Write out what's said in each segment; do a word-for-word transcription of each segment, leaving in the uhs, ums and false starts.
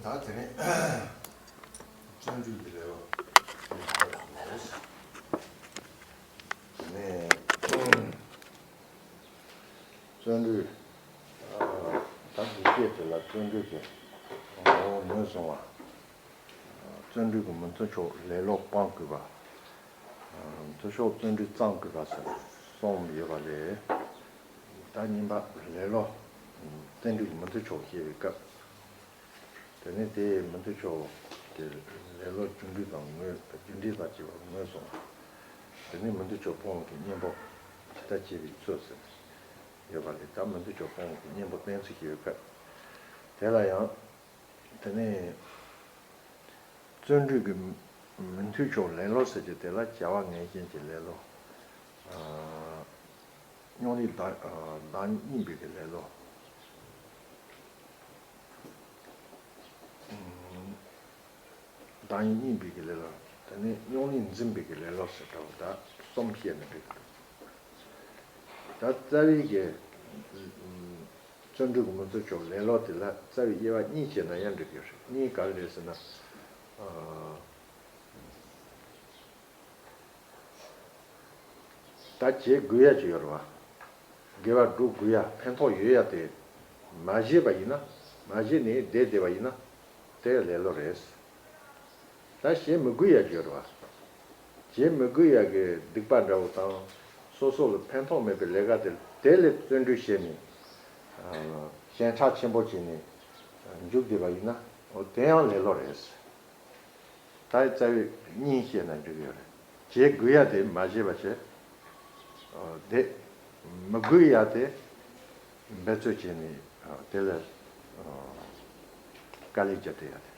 ད་དེ་ནས་བརྩོན་འགྲུས་ཀྱི་ལེའུ་དེ་ནས་བརྩོན་འགྲུས། ད་འདི་སྐད་དེ་ལ་བརྩོན་འགྲུས་ཀྱི་ངོ་བོ་ངོས་བཟུང་བ། བརྩོན་འགྲུས་ཀྱི་མི་མཐུན་ཕྱོགས་ལེ་ལོ་སྤང་དགོས་པ། མཐུན་ཕྱོགས་བརྩོན་འགྲུས་གཙང་དགོས་པ་ཟེར་གསུམ་ཡོད་པ་ལས། ད་གཉིས་པ་ལེ་ལོ། བརྩོན་འགྲུས་ཀྱི་མི་མཐུན་ཕྱོགས་བཤད་པའི་སྐབས། དེ་ནས་དེའི་མི་མཐུན་ཕྱོགས་དེ་ལེ་ལོ་རྒྱུ་འབྲས་དང་ངོས་རྒྱུ་འབྲས་དང་བཅས་པ་ངོས་བཟུང་བ། དེ་ནས་མི་མཐུན་ཕྱོགས་སྤོང་བའི་གཉེན་པོ་ཇི་ལྟར་བྱེད་པའི་ཚུལ་ཟེར་ཡོད་པ་ལས། ད་མི་མཐུན་ཕྱོགས་སྤོང་བའི་གཉེན་པོ་བསྟན་ཚུལ་ཞིག་ཡོད་སྐབས། དེ་ལ་ཡང་དེ་ནས་བརྩོན་འགྲུས་ཀྱི་མི་མཐུན་ཕྱོགས་ལེ་ལོ་ཟེར་གྱི་དེ་ལ་བྱ་བ་ངན་ཞེན་གྱི་ལེ་ལོ། སྙོམས་ལས་བདག་བདག་ཉིད་རྙེད་པའི་གི་ལེ་ལོ། བདག་ཉིད་རྙེད་པའི་གི་ལེ་ལོ། དེ་ནས་སྙོམས་ལས་འཛིན་པའི་གི་ལེ་ལོ་ཟེར་འདྲ་བོ་ད་གསུམ་བཤད་ན་འགྲིག་གི་འདུག་ད་རྩ་བའི་གི་བརྩོན་འགྲུས་ཀྱི་མི་མཐུན་ཕྱོགས་ལེ་ལོ་དེ་ལ་རྩ་བའི་དབྱེ་བ་གཉིས་བཤད་ན་ཡང་འགྲིག་གི་རེད། གཉིས་ག་རེ་རེད་ཟེར་ན། ད་བྱེད་དགོས་ཡ་ཅིག་ཡོད་རེད་བ། དགེ་བ་སྒྲུབ་དགོས་ཡ་ཕན་ཐོགས་ཡོད་ཡ་དེ་མ་བྱས་པ་ཡིན་ན། མ་བྱས་ནས་བསྡད་བསྡད་པ་ཡིན་ན་དེ་ལེ་ལོ་རེད། ད་བྱེད་མི་དགོས་ཡ་ཅིག་ཡོད་རེད་བ། བྱེད་མི་དགོས་ཡ་གི་སྡིག་པ་འདྲ་བོ་དང་། སོ་སོ་ལ་ཕན་ཐོགས་མེད་པའི་ལས་ཀ་དེ་དེ་ལས་བརྩོན་འགྲུས་བྱས་ནས་ཞེན་ཆགས་ཆེན་པོ་བྱས་ནས་འཇུག་བསྡད་པ་ཡིན་ན། འོ་དེ་ཡང་ལེ་ལོ་རེད། ད་རྩ་བའི་གཉིས་བཤད་ན་འགྲིག་ཡོད་རེད། བྱེད་དགོས་ཡ་དེ་མ་བྱས་པ་བྱས། ཨ། དེ་མི་དགོས་ཡ་དེ་འབད་རྩོལ་བྱས་ནས། ཨ། དེ་ལ། ཨ། དཀའ་ལས་བརྒྱབ་བསྡད་ཡ་དེ།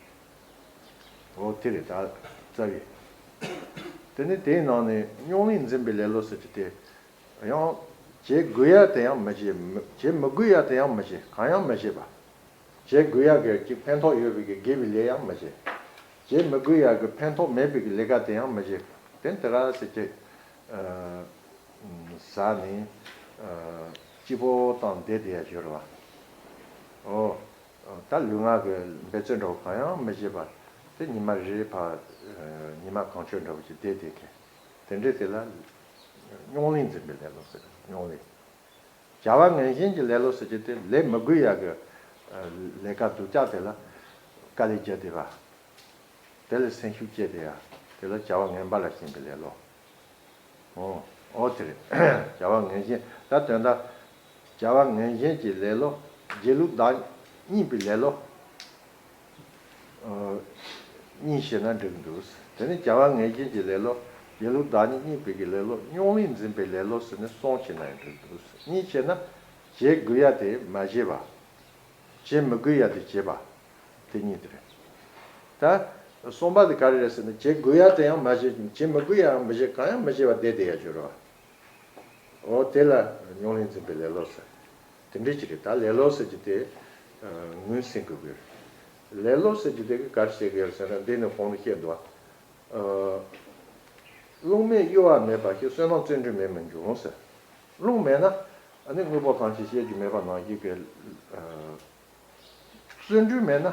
འོ་དེ་རེད་ད་རྩ་བའི། དེ་ནས་དེའི་ནང་ནས་སྙོམས་ལས་འཛིན་པའི་ལེ་ལོ་ཟེར་གྱི་དེ། ཡང་བྱེད་དགོས་ཡ་དེ་ཡང་མི་བྱེད། མི་བྱེད་མི་དགོས་ཡ་དེ་ཡང་མི་བྱེད། གང་ཡང་མི་བྱེད་པ། བྱེད་དགོས་ཡག་གི་ཅིག་ཕན་ཐོགས་ཡོད་པའི་གི་དགེ་བའི་ལས་ཡང་མི་བྱེད། བྱེད་མི་དགོས་ཡག་གི་ཕན་ཐོགས་མེད་པའི་གི་ལས་ཀ་དེ་ཡང་མི་བྱེད། དེ་འདི་ར་ཟེར་གྱི། ཨ། ཟ་ནས། ཨ། སྐྱིད་པོ་དང་བསྡད་བསྡད་ཡ་ཡོད་རེད་བ། ཨོ། ད་ལུས་ངག་གི་འབད་རྩོལ་འདྲ་བོ་གང་ཡང་མི་བྱེད་པར། དེ་ཉི་མ་རེ་ཕར། ཨ། ཉི་མ་གང་བྱོས་འདྲ་བོ་ཅིག་བསྡད་བསྡད་མཁན། དེ་འདྲས་དེ་ལ་སྙོམས་ལས་འཛིན་པའི་ལེ་ལོ་ཟེར། སྙོམས་ལས། བྱ་བ་ངན་ཞེན་གྱི་ལེ་ལོ་ཟེར་གྱི་དེ་ལས་མི་དགོས་ཡག་གི། ཨ། ལས་ཀ་སྡུག་ཅག་དེ་ལ་དཀའ་ལས་རྒྱག་བསྡད་པ། དེ་ལ་སེམས་ཤུགས་བསྐྱེད་བསྡད་ཡ། དེ་ལ་བྱ་བ་ངན་པ་ལ་ཞེན་པའི་ལེ་ལོ། ཨོ། ཨོ་དེ་རེད། བྱ་བ་ངན་ཞེན། ད་དོན་དག་བྱ་བ་ངན་ཞེན་གྱི་ལེ་ལོ། སྒྱིད་ལུག་བདག་རྙེད་པའི་ལེ་ལོ། ཨ། གཉིས་བཤད་ན་འགྲིག་འདུག་དེ་ནས་བྱ་བ་ངན་ཞེན་གྱི་ལེ་ལོ། སྒྱིད་ལུག་བདག་ཉིད་རྙེད་པའི་གི་ལེ་ལོ། སྙོམས་ལས་འཛིན་པའི་ལེ་ལོ་ཟེར་ནས་གསུམ་བཤད་ན་ཡང་འགྲིག་འདུག་གཉིས་བཤད་ན། བྱེད་དགོས་ཡ་དེ་མ་བྱས་པ། བྱེད་མི་དགོས་ཡ་དེ་བྱས་པ། དེ་གཉིས་དེ་རེད། ད་གསུམ་པ་དེ་ག་རེ་རེད་ཟེར་ན། བྱེད་དགོས་ཡ་དེ་ཡང་མ་བྱེད། བྱེད་མི་དགོས་ཡ་ཡང་མི་བྱེད། གང་ཡང་མི་བྱེད་པ་བསྡད་བསྡད་ཡ་ཅིག་ཡོད་རེད་བ། འོ་དེ་ལ་སྙོམས་ལས་འཛིན་པའི་ལེ་ལོ་ཟེར། དེ་འདྲ་ཅིག་རེད། ད་ལེ་ལོ་ཟེར་གྱི་དེ། ཨ། ངོས་ཟིན་དགོས་ཀྱི་རེད། ལེ་ལོ་ཟེར་གྱི་དེ་གི་ག་རེ་བཤད་ཀྱི་ཡོད་ཟེར་ན། འདི་ནི་གོང་དུ་བཤད་འདུག་ཨ། རླུང་མེད་གཡོ་བ་མེད་པ་ཞིག་བསོད་ནམས་བརྩོན་འགྲུས་མེད་མི་འབྱུང་ཟེར། རླུང་མེད་ན་ཨ་ནི་དངོས་པོ་ཐམས་ཅད་ཤེས་རྒྱུ་མེད་པ་ནང་བཞིན་གྱི། ཨ། བརྩོན་འགྲུས་མེད་ན།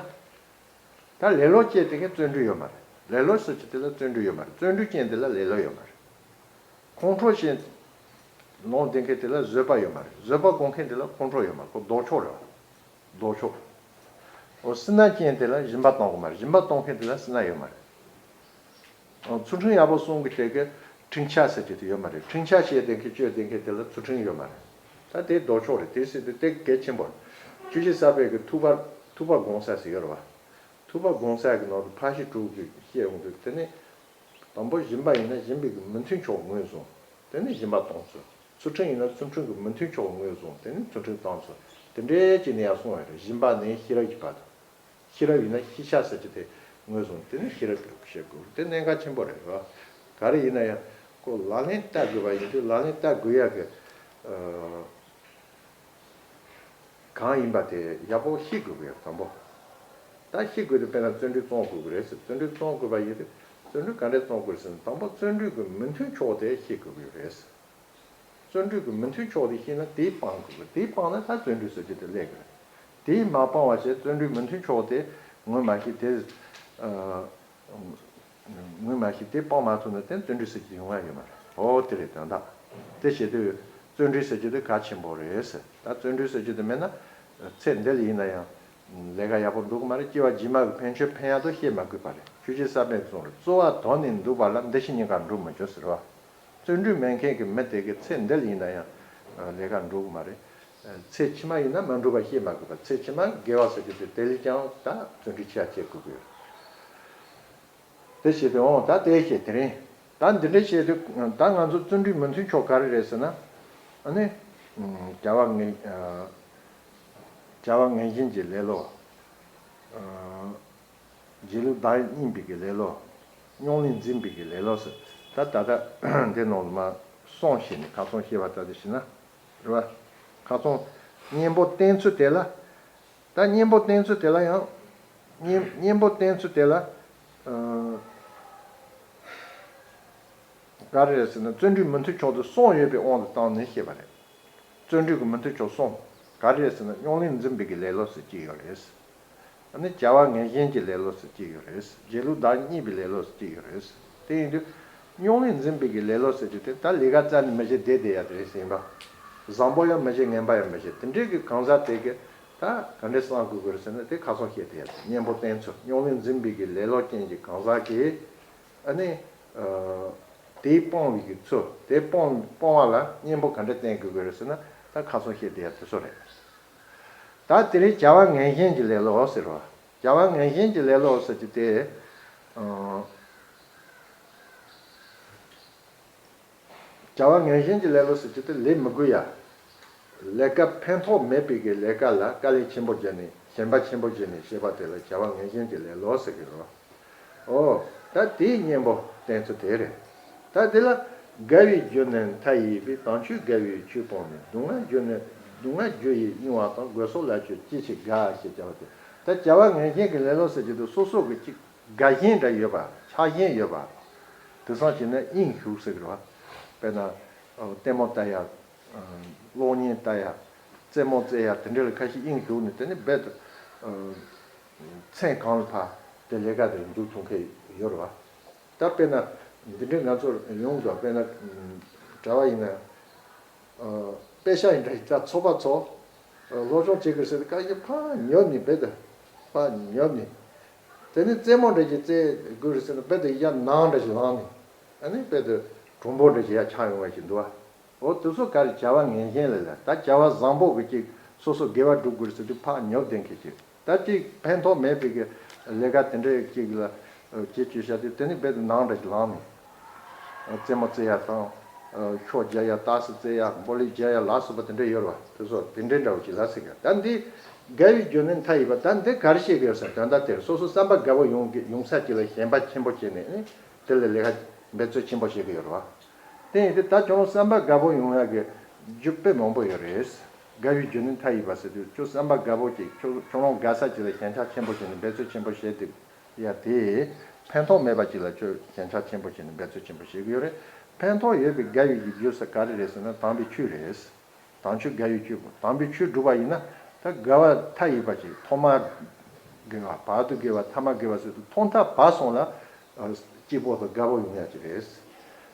ད་ལེ་ལོ་སྐྱེས་དེ་གའི་བརྩོན་འགྲུས་ཡོད་མ་རེད། ལེ་ལོ་ཟེར་གྱི་དེ་ལ་བརྩོན་འགྲུས་ཡོད་མ་རེད། བརྩོན་འགྲུས་ཅན་དེ་ལ་ལེ་ལོ་ཡོད་མ་རེད། ཁོང་ཁྲོ་ཅན་ལངས་བསྡད་མཁན་དེ་ལ་བཟོད་པ་ཡོད་མ་རེད། བཟོད་པ་སྒོམ་མཁན་དེ་ལ་ཁོང་ཁྲོ་ཡོད་མ་རེད། ཁོ་ལྡོག་ཕྱོགས་རེད་བ། ལྡོག་ཕྱོགས། འོ་སྲིད་ན་ཅན་དེ་ལ་སྦྱིན་པ་གཏོང་གི་མ་རེད། སྦྱིན་པ་གཏོང་མཁན་དེ་ལ་སྲིད་ན་ཡོད་མ་རེད། ཨ། ཚུལ་ཁྲིམས་ཡག་པོ་སྲུང་གི་བྱེད་ཀྱི་ཁྲིམས་ཆགས་ཟེར་གྱི་དེ་ཡོད་མ་རེད། ཁྲིམས་ཆགས་བྱས་བསྡད་མཁན་སྤྱོད་བསྡད་མཁན་དེ་ལ་ཚུལ་ཁྲིམས་ཡོད་མ་རེད། ད་དེ་ལྡོག་ཕྱོགས་རེད། དེ་སྲིད་དེ་དེ་གལ་ཆེན་པོ་རེད། བཅུ་བཞི་ས་པའི་གི་ཐུབ་པ། ཐུབ་པ་སྒོམ་ས་ཟེར་ཡོད་རེད་བ། ཐུབ་པ་སྒོམ་ས་གི་ནང་དུ་ཕར་ཕྱིན་དྲུག་གི་བཤད་ཡོང་དུས། དེ་ནི་དང་པོ་སྦྱིན་པ་ཡིན་ན་སྦྱིན་པའི་གི་མི་མཐུན་ཕྱོགས་ངོས་བཟུང་། དེ་ནི་སྦྱིན་པ་གཏོང་ཚུལ། ཚུལ་ཁྲིམས་ཡིན་ན་ཚུལ་ཁྲིམས་ཀྱི་མི་མཐུན་ཕྱོགས་ངོས་བཟུང་། དེ་ནི་ཚུལ་ཁྲིམས་གཏོང་ཚུལ། དེ་འདྲའི་ཅིག་ནས་ཡར་གསུངས་པ་རེད། སྦྱིན་པ་ནས་ཤེས་རབ་ཀྱི་བར་དུ། ཤེས་རབ་ཡིན་ན་ཤེས་བྱ་ཟེར་གྱི་དེ་ངོས་བཟུང་། དེ་ནི་ཤེས་རབ་ཀྱི་བཤད་དགོས། དེ་གནད་འགག་ཆེན་པོ་རེད་བ། ག་རེ་ཡིན་ན་ཡང་ཁོ་ལག་ལེན་བསྟར་དགོས་པ་ཡིན་དུས། ལག་ལེན་བསྟར་དགོས་ཡག་གི། ཨ། གང་ཡིན་པ་དེ་ཡག་པོ་ཤེས་དགོས་ཀྱི་ཡོད། དང་པོ། ད་ཤེས་དགོས་དུས་དཔེར་ན་བརྩོན་འགྲུས་བརྩོན་དགོས་ཀྱི་རེད་ཟེར། བརྩོན་འགྲུས་བརྩོན་དགོས་པ་ཡིན་དུས་བརྩོན་འགྲུས་ག་འདྲས་བརྩོན་དགོས་ཟེར་ན། དང་པོ་བརྩོན་འགྲུས་ཀྱི་མི་མཐུན་ཕྱོགས་དེ་ཤེས་དགོས་ཀྱི་ཡོད་རེད་ཟེར། བརྩོན་འགྲུས་ཀྱི་མི་མཐུན་ཕྱོགས་དེ་ཤེས་ན་དེ་སྤང་དགོས་ཀྱི། དེ་སྤངས་ན་ད་བརྩོན་འགྲུས་ཟེར་གྱི་དེ་སླེབས་ཀྱི་རེད། དེ་མ་སྤངས་པ་བྱས་བརྩོན་འགྲུས་མི་མཐུན་ཕྱོགས་དེ་ ངོས་མ་ཤེས་དེ། ཨ། ངོས་མ་ཤེས་དེ་སྤང་མ་ཐུབ་ན་དེ་བརྩོན་འགྲུས་ཟེར་གྱི་ཡོང་བ་ཡོད་མ་རེད། འོ་དེ་རེད་དོན་དག་དེ་བྱེད་དུས་བརྩོན་འགྲུས་ཟེར་གྱི་དེ་གལ་ཆེན་པོ་རེད་ཟེར། ད་བརྩོན་འགྲུས་ཟེར་གྱི་དེ་མེད་ན་ཚེ་འདི་ལ་ཡིན་ན་ཡང་ལས་ཀ་ཡག་པོ་འགྲུབ་ཀྱི་མ་རེད། སྐྱེ་བ་རྗེས་མ་གི་ཕན་ཆོད་ཕན་ཡག་དེ་ཤེས་མ་དགོས་པ་རེད། ཆོས་རྗེ་ས་པཎ་གསུངས་རེད། རྩོལ་བ་དོར་ནས་འདུག་པ་ལ་འདི་ཕྱི་གཉིས་ཀ་འགྲུབ་མི་ཆོག་ཟེར་བ། བརྩོན་འགྲུས་མེད་མཁན་གྱི་མི་དེ་གི་ཚེ་འདི་ལ་ཡིན་ན་ཡང་ལས་ཀ་འགྲུབ་ཀྱི་མ་རེད། ཚེ་ཕྱི་མ་ཡིན་ན་མ་འགྲུབ་པ་ཤེས་མ་དགོས་པ། ཚེ་ཕྱི་མ་དགེ་བ་ཟེར་རྒྱུ་དེ་དེ་ལས་ཀྱང་ད་བརྩོན་འགྲུས་ཆེ་བ་བྱེད་དགོས་ཀྱི་ཡོད། དེ་བྱེད་དུས་འོང་ད་དེ་བྱེད་དེ་རིང་ད་འདི་འདྲ་བྱེད་དུས་ད་ང་ཚོ་བརྩོན་འགྲུས་མི་མཐུན་ཕྱོགས་ག་རེ་རེད་ཟེར་ན། ཨ་ནི། བྱ་བ་ངན། བྱ་བ་ངན་ཞེན་གྱི་ལེ་ལོ། རྗེས་ལུས་བདག་གཉིས་པའི་གི་ལེ་ལོ། རྙོག་གླེང་འཛིན་པའི་གི་ལེ་ལོ་ཟེར། ད་ད་ལྟ་འདི་ནང་ལ་མ་གསུངས་ཤེས་ནས་ཁ་སང་ཤེས་པ་ལྟ་དུ་ཞིག་ན། རེད་བ། ཁ་སང་གཉེན་པོ་བསྟེན་ཚུལ་དེ་ལ། ད་གཉེན་པོ་བསྟེན་ཚུལ་དེ་ལ་ཡང་། གཉེན་གཉེན་པོ་བསྟེན་ཚུལ་དེ་ལ། ཨ། ག་རེ་རེད་ཟེར་ན་བརྩོན་འགྲུས་མི་མཐུན་ཕྱོགས་དེ་གསུམ་ཡོད་པའི་དབང་དུ་བཏང་ནས་བཤད་པ་རེད། བརྩོན་འགྲུས་ཀྱི་མི་མཐུན་ཕྱོགས་གསུམ། ག་རེ་རེད་ཟེར་ན་རྙོག་གླེང་འཛིན་པའི་གི་ལེ་ལོ་ཟེར་གཅིག་ཡོད་རེད། ཨ་ནི་བྱ་བ་ངན་ཞེན་གྱི་ལེ་ལོ་ཟེར་གཅིག་ཡོད་རེད། རྗེས་ལུས་བདག་གཉིས་པའི་ལེ་ལོ་ཟེར་གཅིག་ཡོད་རེད། དེ་ཡིན་དུས་རྙོག་གླེང་འཛིན་པའི་གི་ལེ་ལོ་ཟེར་རྒྱུ་དེ་ད་ལས་ཀ་རྩ་ནས་མི་བྱེད་བསྡད་བསྡད་ཡ་དེ་རེད་ཟིན་པ། བཟང་པོ་ཡང་མི་བྱེད་ངན་པ་ཡང་མི་བྱེད་དེ་འདྲའི་གི་གང་ཟག་དེ་གི་ད་ག་འདྲས་བསམ་དགོས་དགོས་རེད་ཟེར་ན་དེ་ཁ་སང་བཤད་དེ་ཡ་དེ་གཉེན་པོ་བསྟེན་ཚུལ། རྙོག་གླེང་འཛིན་པའི་གི་ལེ་ལོ་ཅན་གྱི་གང་ཟག་གི། ཨ་ནི། ཨ། དེ་སྤོང་བའི་གི་ཚུལ། དེ་སྤོང་སྤོང་བ་ལ་གཉེན་པོ་ག་འདྲ་བསྟེན་དགོས་ཀྱི་རེད་ཟེར་ན་ད་ཁ་སང་བཤད་དེ་ཡ་དེ་ཚོ་རེད། ད་དེ་རིང་བྱ་བ་ངན་ཞེན་གྱི་ལེ་ལོ་ཟེར་བ། བྱ་བ་ངན་ཞེན་གྱི་ལེ་ལོ་ཟེར་གྱི་དེ། ཨ། བྱ་བ་ངན་ཞེན་གྱི་ལེ་ལོ་ཟེར་གྱི་དེ་ལས་མི་དགོས་ཡ། ལས་ཀ་ཕན་ཐོགས་མེད་པའི་གི་ལས་ཀ་ལ་དཀའ་ལས་ཆེན་པོ་བརྒྱབ་ནས་ཞེན་པ་ཆེན་པོ་བྱས་ནས་བྱེད་པ་དེ་ལ་བྱ་བ་ངན་ཞེན་གྱི་ལེ་ལོ་ཟེར་གྱི་རེད། ཨོ། ད་དེའི་གཉེན་པོ་བསྟེན་ཚུལ་དེ་རེད། ད་དེ་ལ་དགའ་བའི་རྒྱུ་ནི་མཐའ་ཡས་པའི། དམ་ཆོས་དགའ་བའི་ཆོས་སྤངས་ནས། སྡུག་བསྔལ་རྒྱུ་ནི་སྡུག་བསྔལ་རྒྱུ་ཡིས་གཡེང་བ་དང་། དགོས་སོགས་ལ་ཁྱོད་ཅི་ཕྱིར་དགའ། ཞེས་བྱ་བ་སྟེ། ད་བྱ་བ་ངན་ཞེན་གྱི་ལེ་ལོ་ཟེར་གྱི་འདུག་སོ་སོ་གི་ཅིག་དགའ་ཞེན་འདྲ་ཡོད་པ། ཆགས་ཞེན་ཡོད་པ། དེང་སང་བྱས་ན་དབྱིངས་ཞུགས་ཟེར་གི་རེད་བ། དཔེར་ན། ལྟད་མོ་ལྟ་ཡ། གློག་བརྙན་ལྟ་ཡ། རྩེད་མོ་རྩེ་ཡ་དེ་འདྲ་ལ་ཁ་ཤས་དབྱིངས་ཞུགས་ནས་དེ་ནི་རྦད་དེ། མཚན་གང་ལ་ཕར་དེ་ལས་ཀ་དེ་འཛུགས་ཐུབ་མཁན་ཡོད་རེད་བ། ད་དཔེར་ན། འདི་འདྲའི་ང་ཚོར་ཡོང་དགོས། དཔེར་ན། གྲྭ་བ་ཡིན་ན། ཨ། དཔེ་ཤག་ཡིན་འདྲ་ཞིག་ད་ཚོགས་པ་ཚོགས། ཨ། སློབ་སྦྱོང་བྱེད་དགོས་ཟེར་ཏེ་ག་ཡེ་ཕར་ཉོབ་ནས་རྦད་དེ། ཕར་ཉོབ་ནས། དེ་ནས་རྩེད་མོ་འདྲ་ཞིག་རྩེ་དགོས་རེད་ཟེར་ན་རྦད་དེ་ཡར་ནང་འདྲ་ཞིག་ལངས་ནས། ཨ་ནི་རྦད་དེ་གྲུང་པོ་འདྲ་ཞིག་ཡར་ཆགས་ཡོང་བ་ཞིག་འདུག་བ། འོ་དེ་ཚོ་ག་རེ་བྱ་བ་ངན་ཞེན་ལ་ལ། ད་བྱ་བ་བཟང་པོ་གི་ཅིག་སོ་སོ་དགེ་བ་སྒྲུབ་དགོས་ཟེར་དུས་ཕར་ཉོབ་བསྡད་མཁན་ཅིག་ད་ཅིག་ཕན་ཐོགས་མེད་པའི་གི་ལས་ཀ་དེ་འདྲའི་ཅིག་ལ་བྱེད་བཅུག་བྱ་དུས་དེ་ནི་རྦད་དེ་ནང་འདྲ་ཞིག་ལངས་ནས། རྩེད་མོ་རྩེ་ཡ་དང་། ཤོ་རྒྱག་ཡ། ཏག་སེ་རྩེ་ཡ། སྦོ་ལི་རྒྱག་ཡ་ལ་སོགས་པ་དེ་འདྲ་ཡོད་རེད་བ། དེ་ཚོ་དེ་འདྲའི་འདྲ་བོ་ཅིག་ལ་ཟེར་གི། ད་འདི་དགའ་བའི་རྒྱུ་ནི་མཐའ་ཡས་པ། ད་འདི་ག་རེ་བཤད་གི་ཡོད་ཟེར་དོན་དག་དེར་སོ་སོ་བསམ་པ་དགའ་པོ་ཡོང་གི་ཡོང་ས་ཅིག་ལ་ཞེན་པ་ཆེན་པོ་བྱས་ནས་ནི་དེ་ལ་ལས་ཀ་འབད་རྩོལ་ཆེན་པོ་བྱེད་གི་ཡོད་རེད་བ། དེ་ཡིན་དུས་ད་ཁྱོད་རང་བསམ་པ་དགའ་པོ་ཡོང་ཡག་གི་རྒྱུ་དཔེ་མང་པོ་ཡོད་རེད། དགའ་བའི་རྒྱུ་ནི་མཐའ་ཡས་པ་ཟེར་དུས་ཁྱོད་བསམ་པ་དགའ་པོ་ཅིག་ཁྱོད་ཁྱོད་རང་དགའ་ས་ཅིག་ལ་ཞེན་ཆགས་ཆེན་པོ་བྱས་ནས་འབད་རྩོལ་ཆེན་པོ་བྱས་ཏེ་ཡ་དེ་ཕན་ཐོགས་མེད་པ་ཅིག་ལ་ཁྱོད་ཞེན་ཆགས་ཆེན་པོ་བྱས་ནས་འབད་རྩོལ་ཆེན་པོ་བྱེད་ཀྱི་ཡོད་རེད། ཕན་ཐོགས་ཡོད་པའི་དགའ་བའི་རྒྱུ་ཟེར་ག་རེ་རེད་ཟེར་ན་དམ་པའི་ཆོས་རེད། དམ་ཆོས་དགའ་བའི་ཆོས། དམ་པའི་ཆོས་སྒྲུབ་པ་ཡིན་ན་ད་དགའ་བ་མཐའ་ཡས་པ་ཅིག་ཐོག་མ་དགེ་བ། བར་དུ་དགེ་བ། ཐ་མ་དགེ་བ་ཟེར་དུས་ཐོག་མཐའ་བར་གསུམ་ལ་སྐྱིད་པོ་དང་དགའ་པོ་ཡོང་ཡ་ཅིག་རེད།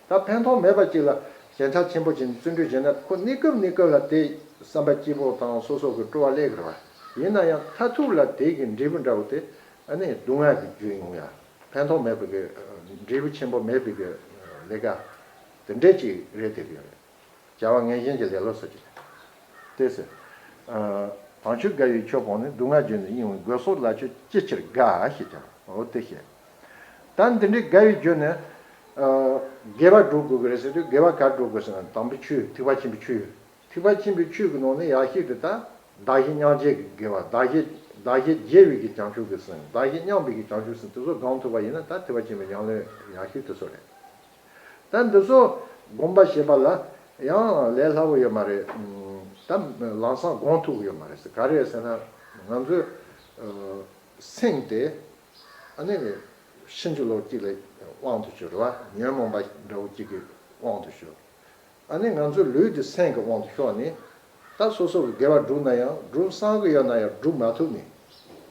ད་ཕན་ཐོགས་མེད་པ་ཅིག་ལ་ཞེན་ཆགས་ཆེན་པོ་བྱས་ནས་བརྩོན་འགྲུས་བྱས་ན་ཁོ་གནས་སྐབས་གནས་སྐབས་ལ་དེ་བསམ་པ་སྐྱིད་པོ་དང་སོ་སོ་གི་སྤྲོ་བ་སླེབས་ཀྱི་རེད་བ། ཡིན་ན་ཡང་མཐར་ཐུག་ལ་དེ་གི་འབྲས་བུ་འདྲ་བོ་དེ་ཨ་ནི་སྡུག་བསྔལ་གྱི་རྒྱུ་ཡོང་ཡ། ཕན་ཐོགས་མེད་པའི་གི་འབྲས་བུ་ཆེན་པོ་མེད་པའི་གི་ལས་ཀ་དེ་འདྲས་ཅིག་རེད་བསྡད་ཀྱི་ཡོད་རེད། བྱ་བ་ངན་ཞེན་གྱི་ལེ་ལོ་ཟེར་གྱི་རེད། དེ་ཟེར། ཨ། དམ་ཆོས་དགའ་བའི་ཆོས་སྤངས་ནས། སྡུག་བསྔལ་རྒྱུ་ནི་གཡེང་བའི། དགོས་སོགས་ལ་ཁྱོད་ཅི་ཕྱིར་དགའ། ཞེས་ཀྱང་འོ་དེ་བཤད། ད་འདི་འདྲའི་དགའ་བའི་རྒྱུ་ནི། ཨ། དགེ་བ་སྒྲུབ་དགོས་ཀྱི་རེད་ཟེར་དུས་དགེ་བ་ག་སྒྲུབ་དགོས་ཟེར་ན་དམ་པའི་ཆོས། ཐེག་པ་ཆེན་པོའི་ཆོས། ཐེག་པ་ཆེན་པོའི་ཆོས་ཀྱི་ནང་ནས་ཡག་ཤོས་དེ་ད་བདག་གཞན་མཉམ་བརྗེ་གི་དགེ་བ། བདག་གཞན་བདག་གཞན་བརྗེ་བའི་གི་བྱང་ཆུབ་ཀྱི་སེམས། བདག་གཞན་མཉམ་པའི་གི་བྱང་ཆུབ་སེམས་དེ་ཚོ་སྒོམ་ཐུབ་པ་ཡིན་ན་ད་ཐེག་པ་ཆེན་པོའི་ཉམས་ལེན་ཡག་ཤོས་དེ་ཚོ་རེད། ད་འདི་ཚོ་སྒོམ་པ་བྱེད་པ་ལ་ཡང་ལས་སླ་པོ་ཡོད་མ་རེད། ད་ལམ་སང་སྒོམ་ཐུབ་ཀྱི་ཡོད་མ་རེད་ཟེར། ག་རེ་ཟེར་ན་ང་ཚོའི་སེམས་དེ་ཨ་ནི་ཕྱིན་ཅི་ལོག་གཅིག་ལ་དབང་དུ་ཤོར་བ། ཉོན་མོངས་པ་འདྲ་བོ་གཅིག་གི་དབང་དུ་ཤོར། ཨ་ནི་ང་ཚོའི་ལུས་དེ་སེམས་ཀྱི་དབང་དུ་ཤོར་ནས་ད་སོ་སོ་གི་དགེ་བ་བསྒྲུབ་ན་ཡང་སྒྲུབ་བསམ་གི་ཡོད་ན་ཡང་སྒྲུབ་མ་ཐུབ་ནས།